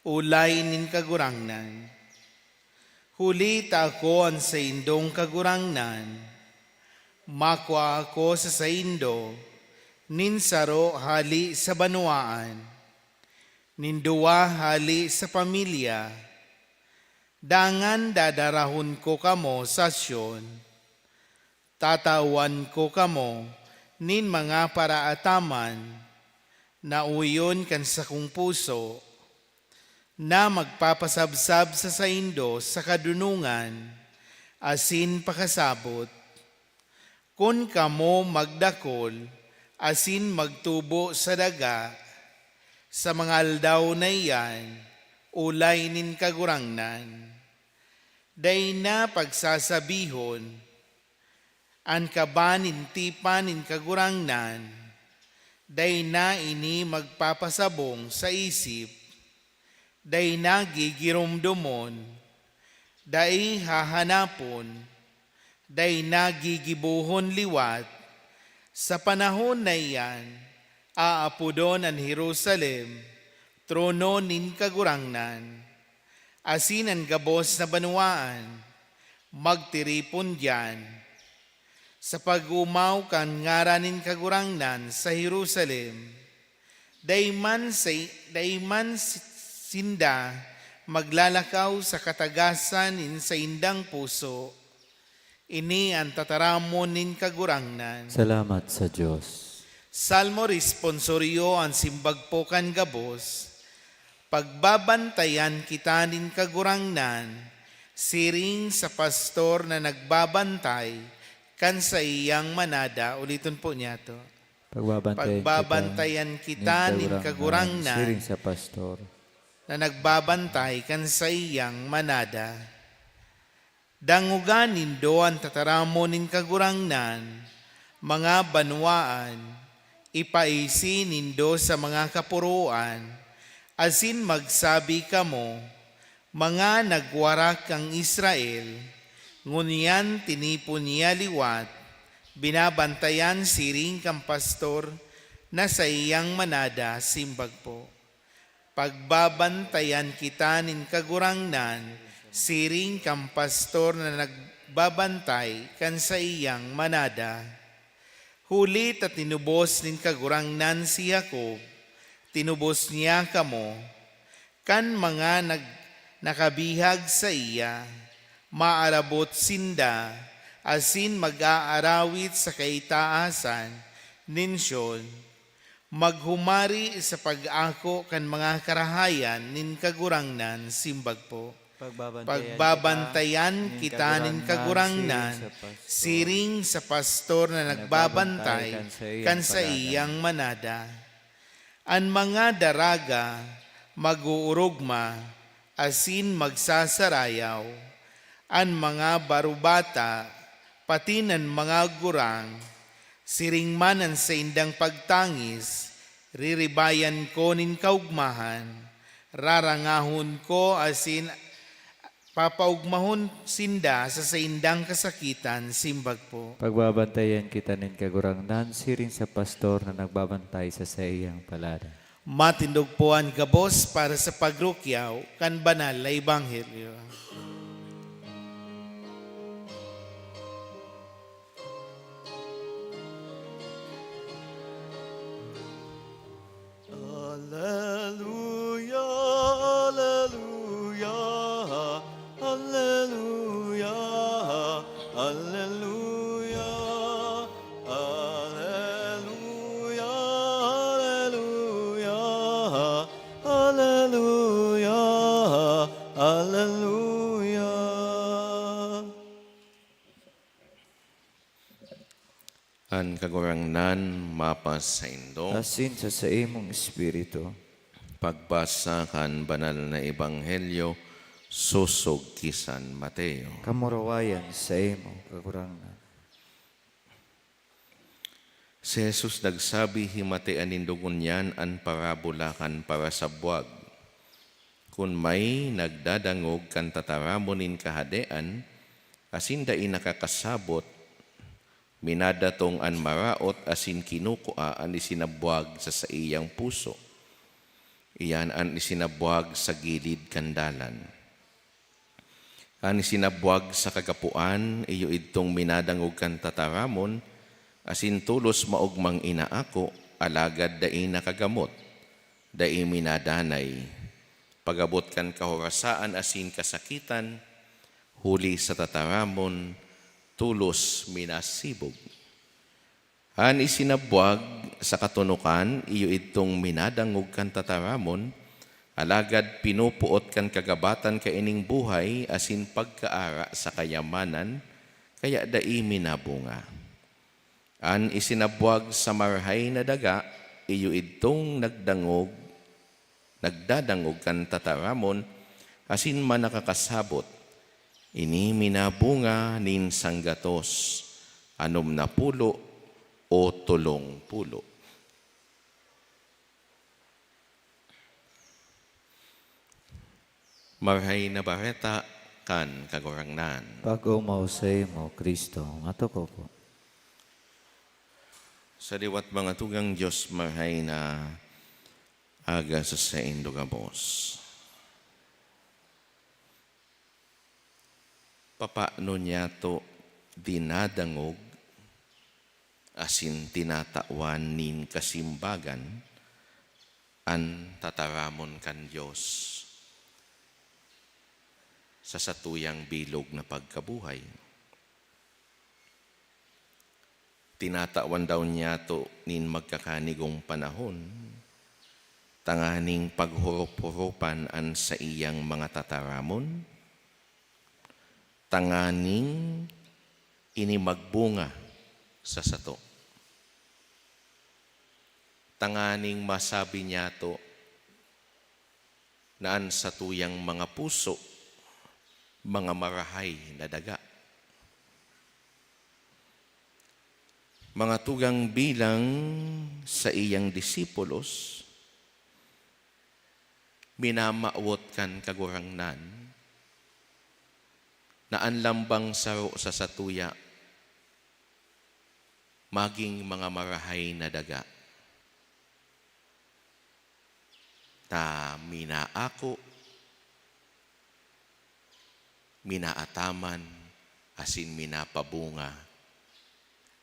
olay nin Kagurangnan. Huli ta ako an saindong Kagurangnan, makua ako sa saindo nin saro hale sa banwaan, nin duwa hale sa pamilya, dangan dadarahon ko kamo sa Sion. Tatawan ko kamo nin mga paraataman na oyon kan sakong puso, na magpapasabsab sa saindo sa kadonongan asin pakasabot. Kun kamo magdakul asin magtubo sa daga, sa mga aldaw na iyan, olay nin Kagurangnan, dai na pagsasabihon, "An kaba nin tipan nin Kagurangnan dai na ini magpapasabong sa isip, dai na gigiromdomon, dai hahanapon, dai na gigibohon liwat." Sa panahon na iyan, aapodon an Jerusalem trono nin Kagurangnan, asin an gabos na banwaan magtiripon diyan. Sa pag-omaw kan ngaran nin Kagurangnan sa Jerusalem, dai man sa, dai man si-, sinda maglalakaw sa katagasan nin saindang puso. Ini an tataramon nin Kagurangnan. Salamat sa Dios. Salmo responsorio. An simbag po kan gabos. Pagbabantayan kita nin Kagurangnan, siring sa pastor na nagbabantay kan saiyang manada. Uliton po niyato. Pagbabantayan kita Pagbabantayan kita nin nin Kagurangnan, Kagurangnan, siring sa pastor, na nagbabantay kan saiyang manada. Dangoga nindo an tataramon nin Kagurangnan, mga banwaan, ipaisi nindo sa mga kaporoan, asin magsabi kamo, "Mga nagwarak kan Israel, ngunyan tinipon niya liwat, Binabantayan siring kan pastor na saiyang manada, simbag po. Pagbabantayan kita nin Kagurangnan siring kan pastor na nagbabantay kan saiyang manada. Huli ta tinubos nin Kagurangnan si Jacob, tinubos niya kamo. Kan mga nag-, nakabihag saiya, maarabot sinda, asin mag-aarawit sa kaitaasan nin Sion. Maghumari sa pag-ako kan mga karahayan nin Kagurangnan, simbag po. Pagbabantayan Pagbabantayan kita kita nin nin Kagurangnan Kagurangnan siring sa pastor siring sa pastor na na nagbabantay nagbabantay kan kan saiyang saiyang manada. An mga daraga mag-oorogma asin magsasarayaw. An mga barubata, pati an mga gurang, siring man an saindang pagtangis, riribayan ko nin kaogmahan, rarangahon ko asin papaogmahon sinda sa saindang kasakitan, simbag po. Pagbabantayan kita nin Kagurangnan siring sa pastor na nagbabantay sa saiyang palada. Matindog po an gabos para sa pagrukyaw kan banal na ebanghelyo. Aleluya, aleluya, aleluya, aleluya, aleluya, aleluya, aleluya. An Kagurangnan mapasaindo. Asin sa saimong espiritu. Pagbasa kan Banal na Ebanghelyo sosog ki San Mateo. Kamurawayan saimo, Kagurangnan. Si Jesus nagsabi, "Himatea nindo ngunyan an parabola kan parasabwag. Kun may nagdadangog kan tataramon nin Kahadean asin dai nakakasabot, minadatong an maraot asin kinukua an isinabwag sa saiyang puso. Iyan an isinabwag sa gilid kan dalan. An isinabwag sa kagapoan, iyo idtong minadangog kan tataramon, asin tolos maogmang inaako, alagad dai nakagamot, dai minadanay. Pag-abot kan kahorasaan asin kasakitan, huli sa tataramon, tolos minasibog. An isinabwag sa katonokan, iyo idtong minadangog kan tataramon, alagad pinupuot kan kagabatan kaining buhay asin pagkaara sa kayamanan, kaya dai minabunga. An isinabwag sa marahay na daga, iyo idtong nagdangog, nagdadangog kan tataramon asin manakakasabot. Ini minabunga nin sanggatos, anom na pulo o tolong pulo." Marahay na Bareta kan Kagurangnan. Pag-omaw saimo, Cristo. Matukaw po. Sa liwat, mga tugang, Dios, marahay na aga sa saindo gabos. Papaano niyato dinadangog asin tinatawan nin kasimbagan an tataramon kan Dios sa satuyang bilog na pagkabuhay? Tinatawan daw niyato nin magkakanigong panahon tanganing paghorop-horopan an saiyang mga tataramon, tanganing ini magbunga sa sato, tanganing masabi niyato na an satuyang mga puso, mga marahay na daga. Mga tugang, bilang saiyang disipulos, minamawot kan Kagurangnan na an lambang saro sa satuya magin mga marahay na daga, ta minaako, minaataman, asin minapabunga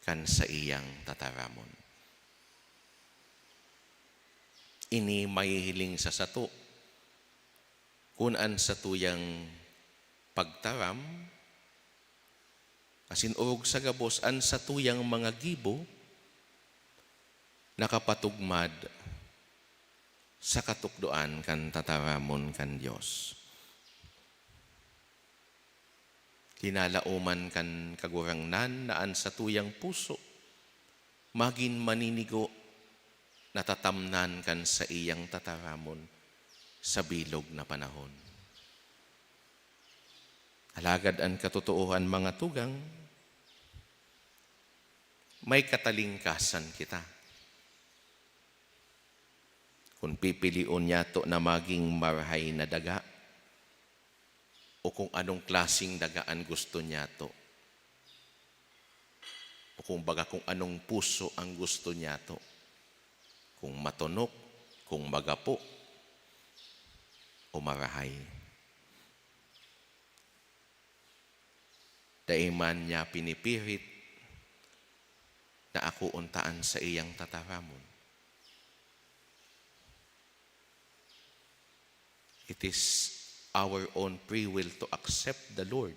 kan saiyang tataramon. Ini mahihiling sa sato kun an satuyang pagtaram asin orog sa gabos an satuyang mga gibo nakapatugmad sa katukdoan kan tataramon kan Dios. Kinalaoman kan Kagurangnan na an satuyang puso magin maninigo, natatamnan kan saiyang tataramon sa bilog na panahon. Alagad an katotoohan, mga tugang, may katalingkasan kita. Kun pipilion nyato na magin marahay na daga, o kung anong klaseng daga an gusto nyato, o kung baga kung anong puso ang gusto nyato, kung matonok, kung magapo, o marahay. Dai man niya pinipirit na akoon ta an saiyang tataramon. It is our own free will to accept the Lord.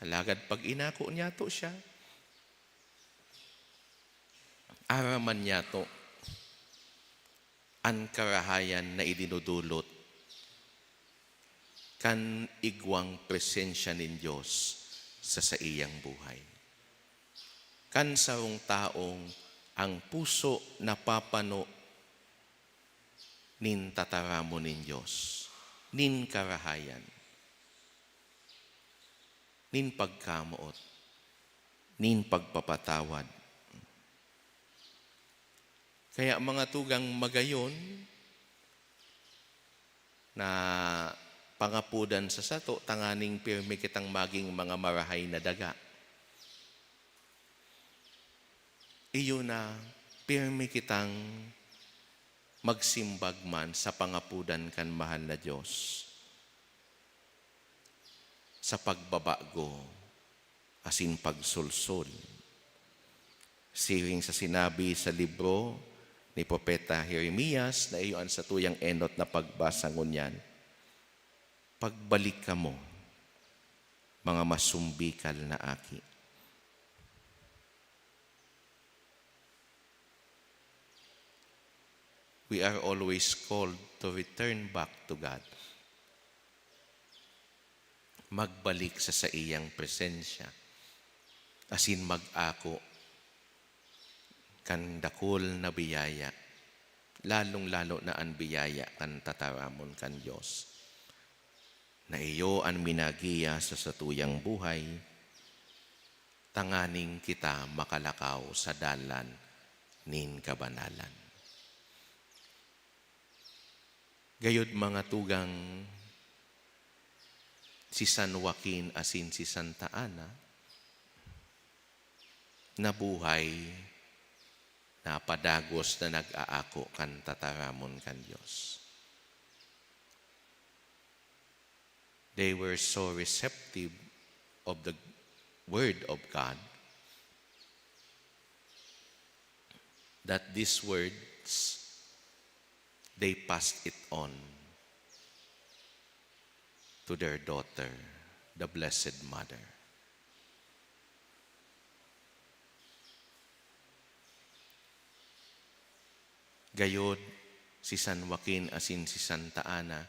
Alagad pag inako nyato siya, araman nyato an karahayan na idinudulot kan igwang presensya nin Dios sa saiyang buhay. Kan sarong taong ang puso napapano nin tataramon nin Dios, nin karahayan, nin pagkamoot, nin pagpapatawad. Kaya, mga tugang, magayon na pangapodan sa sato tanganing pirmi kitang magin mga marahay na daga. Iyo na, pirmi kitang magsimbag man sa pangapodan kan mahal na Dios sa pagbabago asin pagsolsol. Siring sa sinabi sa libro ni Propeta Jeremias na iyo an satuyang enot na pagbasa ngunyan, "Pagbalik kamo, mga masumbikal na aki." We are always called to return back to God. Magbalik sa saiyang presensya, asin mag-ako kan dakul na biyaya, lalong-lalo na an biyaya kan tataramon kan Dios, na iyo an minagiya sa satuyang buhay, tanganing kita makalakaw sa dalan nin kabanalan. Gayod, mga tugang, si San Joaquin asin si Santa Ana nabuhay na padagos na nag-aako kan tataramon kan Dios. They were so receptive of the Word of God that these words, they passed it on to their daughter, the Blessed Mother. Gayod, si San Joaquin asin si Santa Ana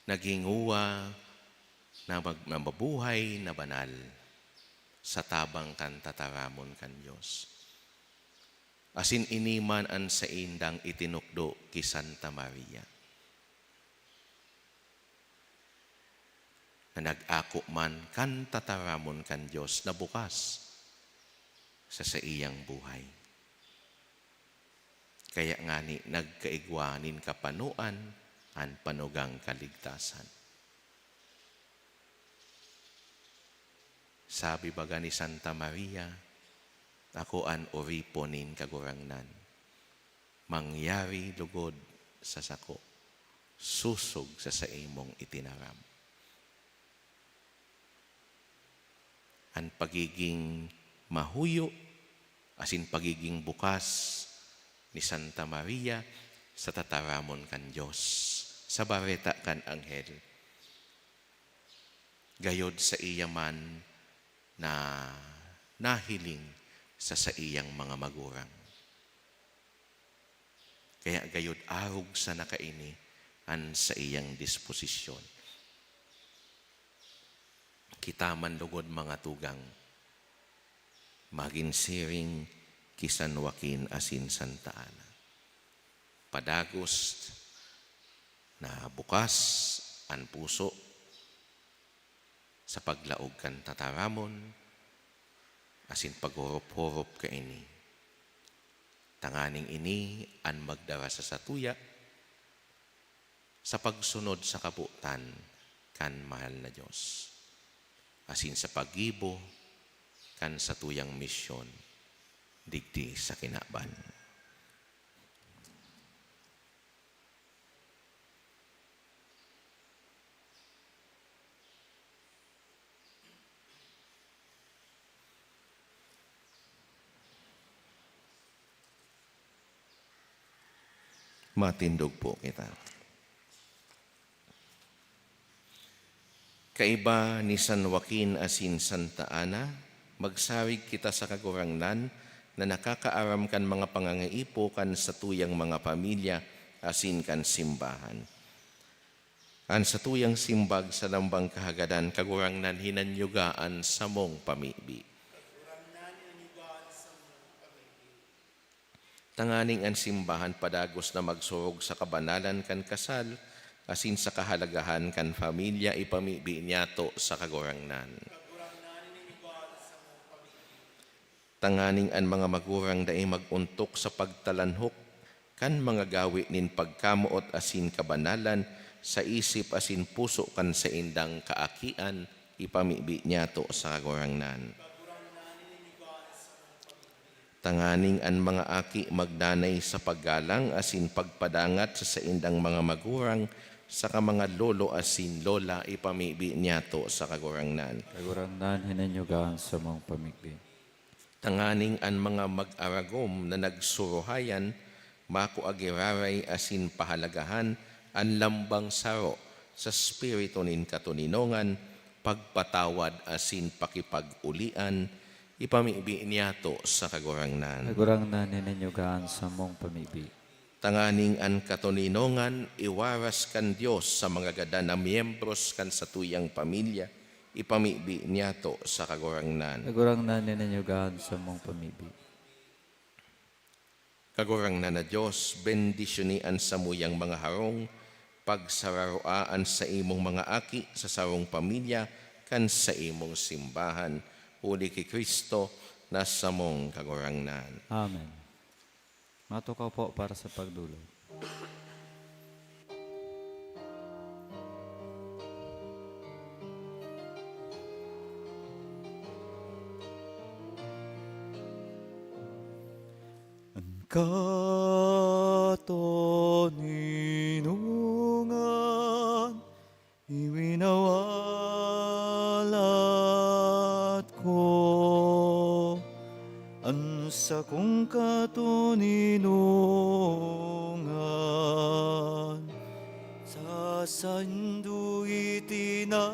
naghinguwa na mag-, na mabuhay na banal sa tabang kan tataramon kan Dios. Asin ini man an saindang itinukdo ki Santa Maria, na nag-ako man kan tataramon kan Dios na bukas sa saiyang buhay. Kaya ngani nagkaigwa nin kapanoan an panugang kaligtasan. Sabi baga ni Santa Maria, Ako an oripon nin Kagurangnan. Mangyari logod sa sako, sosog sa saimong itinaram. An pagiging mahuyo asin pagiging bukas ni Santa Maria sa tataramon kan Dios, sa bareta kan anghel, gayod saiya man na nahiling sa saiyang mga magurang. Kaya gayod arog sana kaini an saiyang disposisyon. Kita man lugod, mga tugang, magin siring ki San Joaquin asin Santa Ana. Padagos na bukas an puso sa paglaog kan tataramon asin paghorop-horop kaini, tanganing ini an magdara sa satuya sa pagsunod sa kabotan kan mahal na Dios, asin sa paggibo kan satuyang misyon digdi sa kinaban. Matindog po kita. Kaiba ni San Joaquin asin Santa Ana, magsarig kita sa Kagurangnan na nakakaaram kan mga pangangaipo kan satuyang mga pamilya asin kan simbahan. An satuyang simbag sa lambang kahagadan, Kagurangnan, hinanyuga an samong pamibi. Tanganing an simbahan padagos na magsurog sa kabanalan kan kasal asin sa kahalagahan kan pamilya, ipamibi niyato sa Kagurangnan. Tanganing an mga magurang dai mag-ontok sa pagtalanhok kan mga gawe nin pagkamoot asin kabanalan sa isip asin puso kan saindang kaakian, ipamibi niyato sa Kagurangnan. Tanganing an mga aki magdanay sa paggalang asin pagpadangat sa saindang mga magurang saka mga lolo asin lola, ipamibi niyato sa Kagurangnan. Kagurangnan, hinanyuga an samong pamibi. Tanganing an mga mag-aragom na nagsuruhayan makua giraray asin pahalagahan an lambang saro sa espiritu nin katoninongan, pagpatawad asin pakipag-olian, ipamibi niyato sa Kagurangnan. Kagurangnan, hinanyuga an samong pamibi. Tanganing an katoninongan iwaras kan Dios sa mga gadan na miyembros kan satuyang pamilya, ipamibi niyato sa Kagurangnan. Kagurangnan, hinanyuga an samong pamibi. Kagurangnan na Dios, bendisyoni an samuyang mga harong, pagsararoa an saimong mga aki sa sarong pamilya kan saimong simbahan, huli ki Cristo na samong Kagurangnan. Amen. Matukaw po para sa pagdolok. An katoninongan iwinawalat ko, an sakong katoninongan sa saindo itinatao.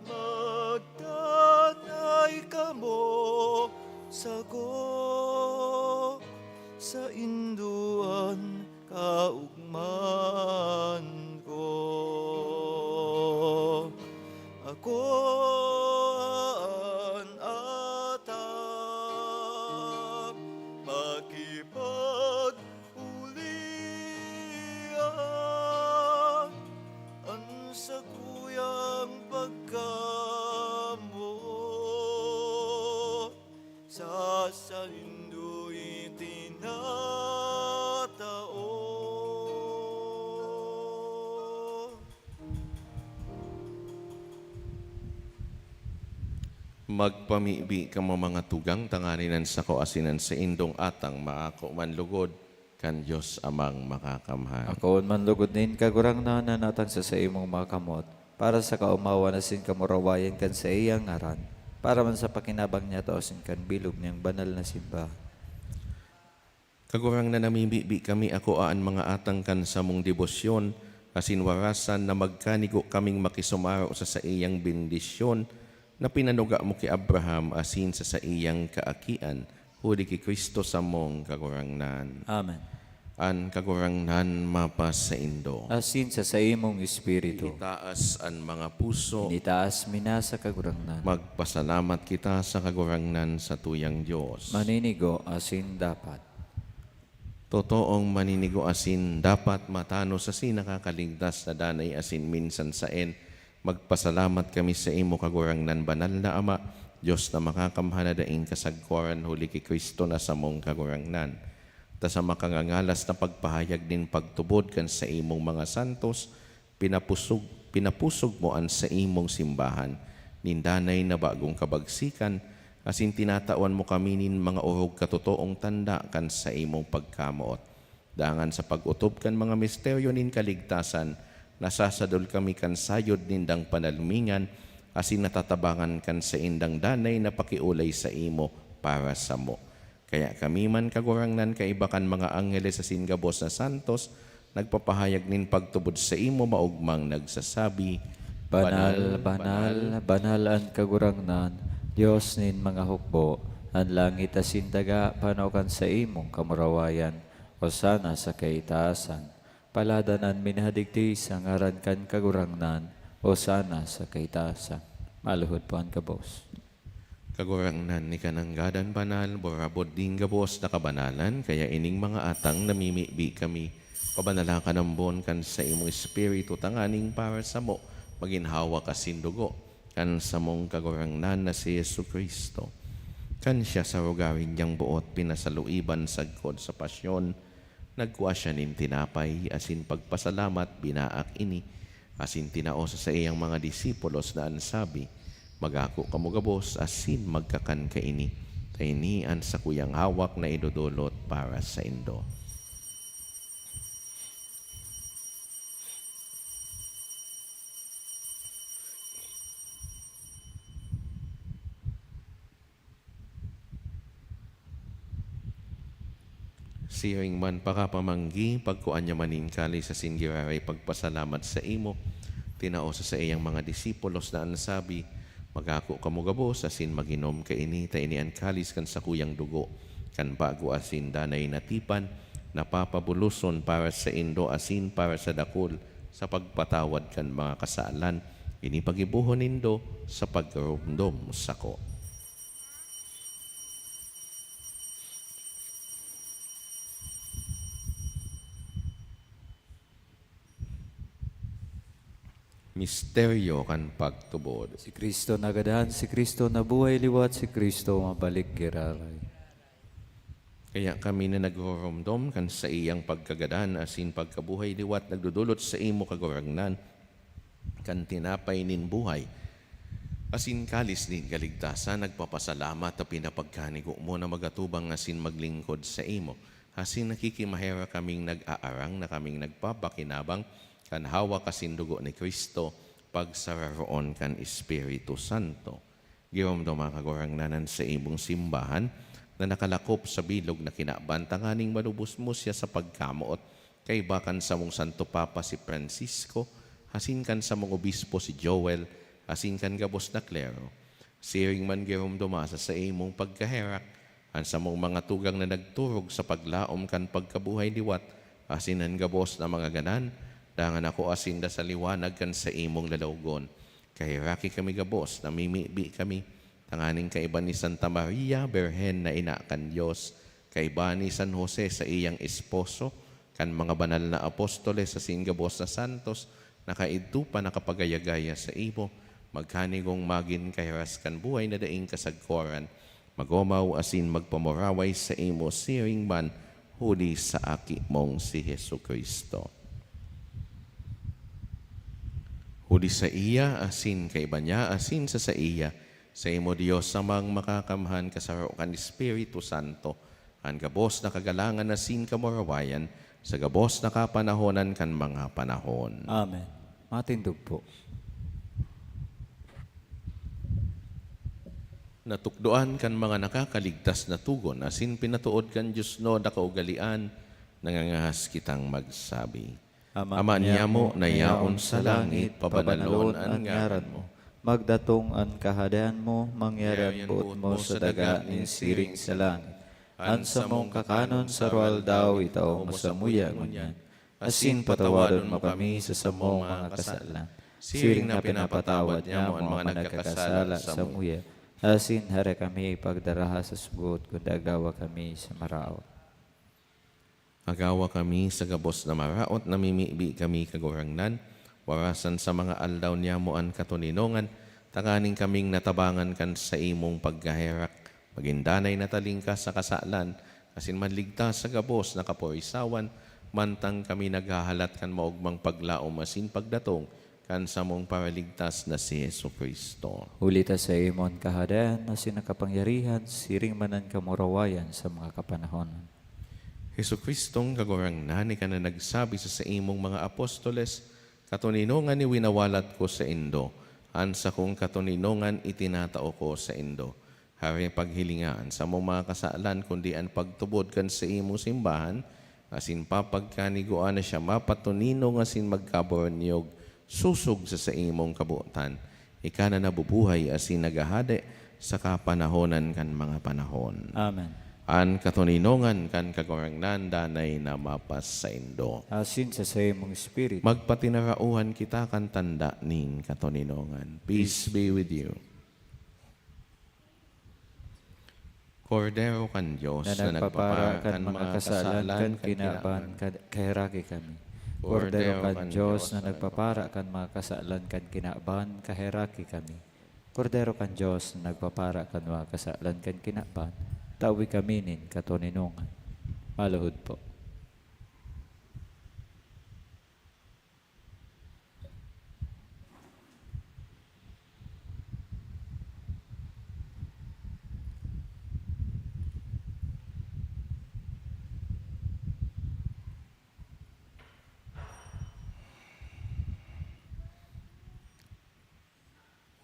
Magdanay kamo sako, saindo an kaogmahan ko. Ako an atap, makipag-uli an sakuyang pagkamoot sa saindo itinatao. Magpamibi kamo, mga tugang, tanganing an sako asin an saindong atang maako man lugod kan Dios Amang Makakamhan. Akoon man lugod nin Kagurangnan an atang sa saimong mga kamot, para sa kaomawan asin kamurawayan kan saiyang ngaran, para man sa pakinabang niya tao asin kan bilog niyang banal na simbahan. Kagurangnan, namimibi kami akoa an mga atang kan samong debosyon asin warasan na magkanigo kaming makisumaro sa saiyang bendisyon na pinanuga mo ki Abraham asin sa saiyang kaakian, huli ki Cristo samong Kagurangnan. Amen. An Kagurangnan mapasaindo. Asin sa saimong espiritu. Itaas an mga puso. Initaas mi na sa Kagurangnan. Magpasalamat kita sa Kagurangnan, satuyang Dios. Maninigo asin dapat. Totoong maninigo asin dapat, matanos asin nakakaligtas na danay asin minsan saen, magpasalamat kami saimo, Kagurangnan, banal na Ama, Dios na makakamhan na daing kasagkoran, huli ki Cristo na samong Kagurangnan. Ta sa makangangalas na pagpahayag nin pagtubod kan saimong mga santos, pinapusog, pinapusog mo an saimong simbahan nin danay na bagong kabagsikan, asin tinatawan mo kami nin mga orog katotoong tanda kan saimong pagkamoot. Dangan sa pag-otob kan mga misteryo nin kaligtasan, nasasadol kami kan sayod nindang panalumingan, asin natatabangan kan saindang danay na pakiolay saimo para samo. Kaya kami man, Kagurangnan, kaiba kan mga angheles asin gabos na santos, nagpapahayag nin pagtubod saimo, maogmang nagsasabi, Banal, banal, banal an Kagurangnan, Dios nin mga hukbo. An langit asin daga pano kan saimong kamurawayan. Hosana sa kaitaasan. Paladan an minahadigdi sa ngaran kan Kagurangnan. Hosana sa kaitaasan. Maluhod po an gabos. Kagurangnan, ika nanggad an banal, burabod nin gabos na kabanalan, kaya ining mga atang namimibi kami, pabanala ka nambon kan saimong Espiritu, tanganing para samo magin hawak asin dugo kan samong Kagurangnan na si Jesu-Cristo. Kan siya sa rogaring niyang boot pinasaluiban sagkod sa pasyon, nagkua siya nin tinapay asin pagpasalamat, binaak ini, asin tinao sa saiyang mga disipulos na an sabi, "Magako kamo gabos asin magkakan kaini, ta ini an sakuyang hawak na idodolot para saindo." Siring man pakapamanggi, pagkua niya man nin kalis asin giraray pagpasalamat saimo, tinao sa saiyang mga disipulos na an sabi, "Magako kamo gabos asin mag-inom kaini, ta ini an kalis kan sakuyang dugo kan bago asin danay na tipan, na papabuloson para saindo asin para sa dakul sa pagpatawad kan mga kasalan. Ini paggibohon nindo sa pagromdom sako." Misteryo kan pagtubod. Si Cristo nagadan, si Cristo nabuhay liwat, si Cristo mabalik giraray. Kaya kami na nagroromdom kan saiyang pagkagadan asin pagkabuhay liwat nagdodolot saimo, Kagurangnan, kan tinapay nin buhay asin kalis nin kaligtasan, nagpapasalamat ta pinapagkanigo mo na magatubang asin maglingkod saimo. Asin nakikimaherak kaming nag-aarang na kaming nagpapakinabang kan hawak asin dugo ni Cristo, pagsararoon kan Espiritu Santo. Giromdoma, Kagurangnan, an saimong simbahan na nakalakop sa bilog na kinaban, tanganing malubos mo siya sa pagkamoot, kaiba kan samong Santo Papa si Francisco, asin kan samong obispo si Joel, asin kan gabos na klero. Siring man giromdoma sa saimong pagkaherak an samong mga tugang na nagturog sa paglaom kan pagkabuhay liwat, asin an gabos na mga gadan, dangan akoa sinda sa liwanag kan saimong lalawgon. Kaheraki kami gabos, namimibi kami, tanganing kaiba ni Santa Maria, Birhen na ina kan Dios, kaiba ni San Jose, saiyang esposo, kan mga banal na apostoles asin gabos na santos na kaidto pa nakapagaya-gaya saimo, magkanigong magin kahiras kan buhay na daing kasagkoran, mag-omaw asin magpamuraway saimo siring man huli sa Aki mong si Jesu-Cristo. Huli saiya, asin kaiba niya, asin sa saiya, Saimo, Dios Amang Makakamhan, kasaro kan Espiritu Santo, an gabos na kagalangan asin kamurawayan, sa gabos na kapanahonan kan mga panahon. Amen. Matindog po. Natukdoan kan mga nakakaligtas na togon, asin pinatood kan Dios no na kaugalean, nangangahas kitang magsabi, Ama Ama niyamo niyamo na na yaon yaon sa sa langit, langit, pabanalon pabanalon an an ngaran ngaran mo. Mo. Magdatong an Kahadean mo, mangyari an Mangyari an boot boot mo mo sa sa daga daga nin nin siring siring sa sa langit. An An samong samong kakanon kakanon sa sa aroaldaw, aroaldaw, itao mo samuya ngunyan. Asin patawadon mo kami sa samong mga kasalan. Siring na pinapatawad niyamo an mga nagkakasala samuya. Asin hare kami pagdaraha sa sugot, kundi agawa kami sa maraot. Agawa kami sa gabos na maraot, namimibi kami, Kagurangnan, warasan sa mga aldaw niyamo an katoninongan, tanganing kaming natabangan kan saimong pagkaherak, magin danay na talingkas sa kasalan, asin manligtas sa gabos na kaporisawan, mantang kami naghahalat kan maogmang paglaom asin pagdatong kan samong Paraligtas na si Jesu-Cristo. Huli ta saimo an kahadean asin an kapangyarihan, siring man an kamurawayan sa mga kapanahonan. Jesu-Cristong Kagurangnan, ika na nagsabi sa saimong mga apostoles, "Katoninongan iwinawalat ko saindo, an sakong katoninongan itinatao ko saindo." Hare paghilinga an samong mga kasalan, kundi an pagtubod kan saimong simbahan, asin papagkanigoan na siya mapatoninong asin magkaboronyog sosog sa saimong kabotan. Ika na nabubuhay asin naghahade sa kapanahonan kan mga panahon. Amen. An katoninongan kan Kagurangnan danay na mapasaindo. Asin sa saimong espiritu. Magpatinarauhan kita kan tanda nin katoninongan. Peace be with you. Kordero kan Dios na nagpapara kan mga kasalan kan kinaban, ka-, kaheraki kami. Kordero kan Dios na nagpapara kan mga kasalan kan kinaban, kaheraki kami. Kordero kan Dios na nagpapara kan mga kasalan kan kinaban, tawi kami nin katoninongan. Maluhod po.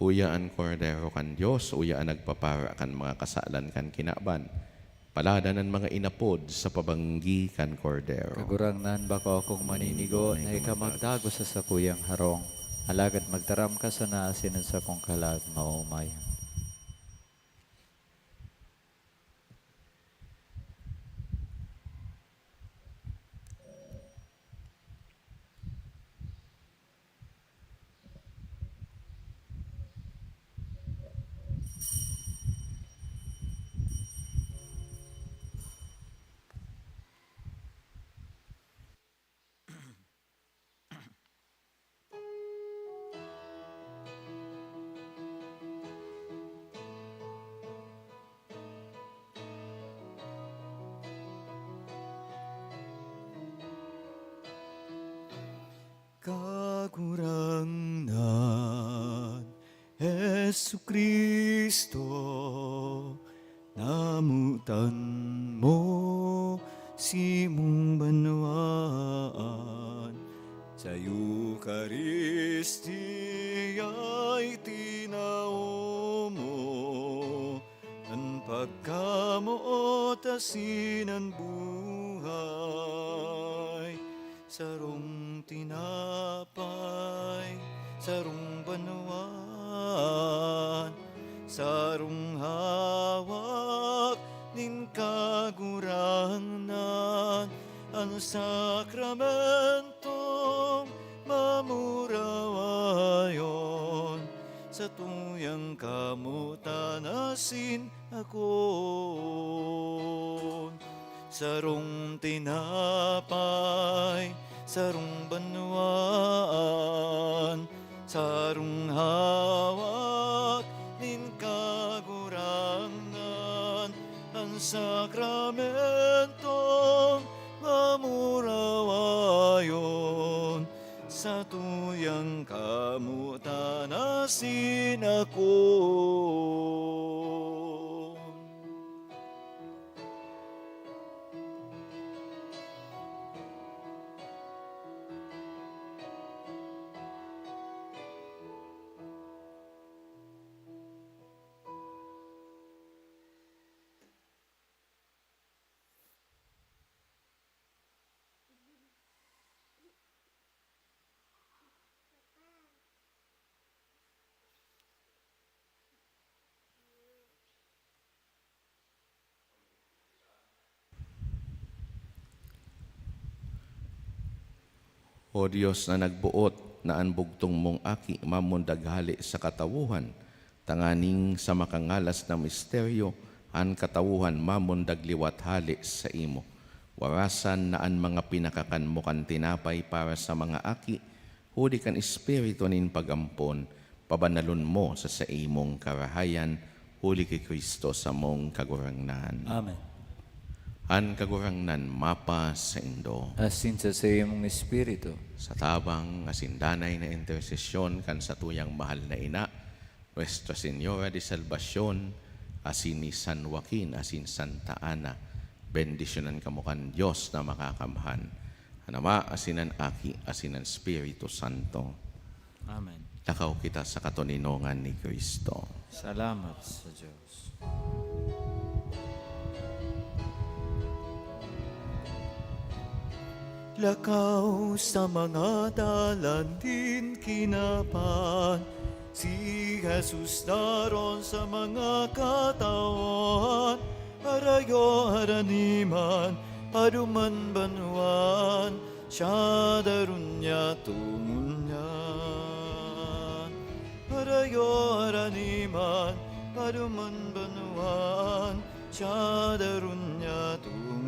Uya an Kordero kan Dios, uya an nagpapara kan mga kasalan kan kinaban. Paladan an mga inapod sa pabanggi kan Kordero. Kagurangnan, bako akong maninigo na ika magdagos sa sakuyang harong, alagad magtaram ka sana asin an sakong kalag maomayan. Kagurangnan Jesu-Cristo, namotan mo simong banwaan, sa Eukaristia itinao mo an pagkamoot asin an buhay. Sarong tinapay, sarong banwaan, sarong hawak nin Kagurangnan, an sakramentong mamurawayon, satuyang kamotan asin akoon. Sarong tinapay, sarong banwaan, sarong hawak nin Kagurangnan, an sakramentong mamurawayon, satuyang Kamutan asin ako. O Dios na nagboot na an bugtong mong Aki mamundag hale sa katawohan, tanganing sa makangalas na misteryo, an katawohan mamundag liwat hale saimo. Warasan na an mga pinakakan mo kan tinapay para sa mga aki, huli kan espiritu nin pag-ampon, pabanalon mo sa saimong karahayan, huli ki Cristo samong Kagurangnan. Amen. An Kagurangnan mapasaindo. Asin sa saimong espiritu. Sa tabang asin danay na intersesyon kan satuyang mahal na ina, Nuestra Señora de Salvacion, asin ni San Joaquin, asin Santa Ana, bendisyonan kamo kan Dios na Makakamhan, an Ama, asin an Aki, asin an Espiritu Santo. Amen. Lakaw kita sa katoninongan ni Cristo. Salamat sa Dios. Lakaw sa mga dalan nin kinaban, si Jesus daron sa mga katawhan, harayo harani man, paduman banwan, siya daron niya tongon niyan. Harayo harani man, paduman banwan, siya daron niya tongon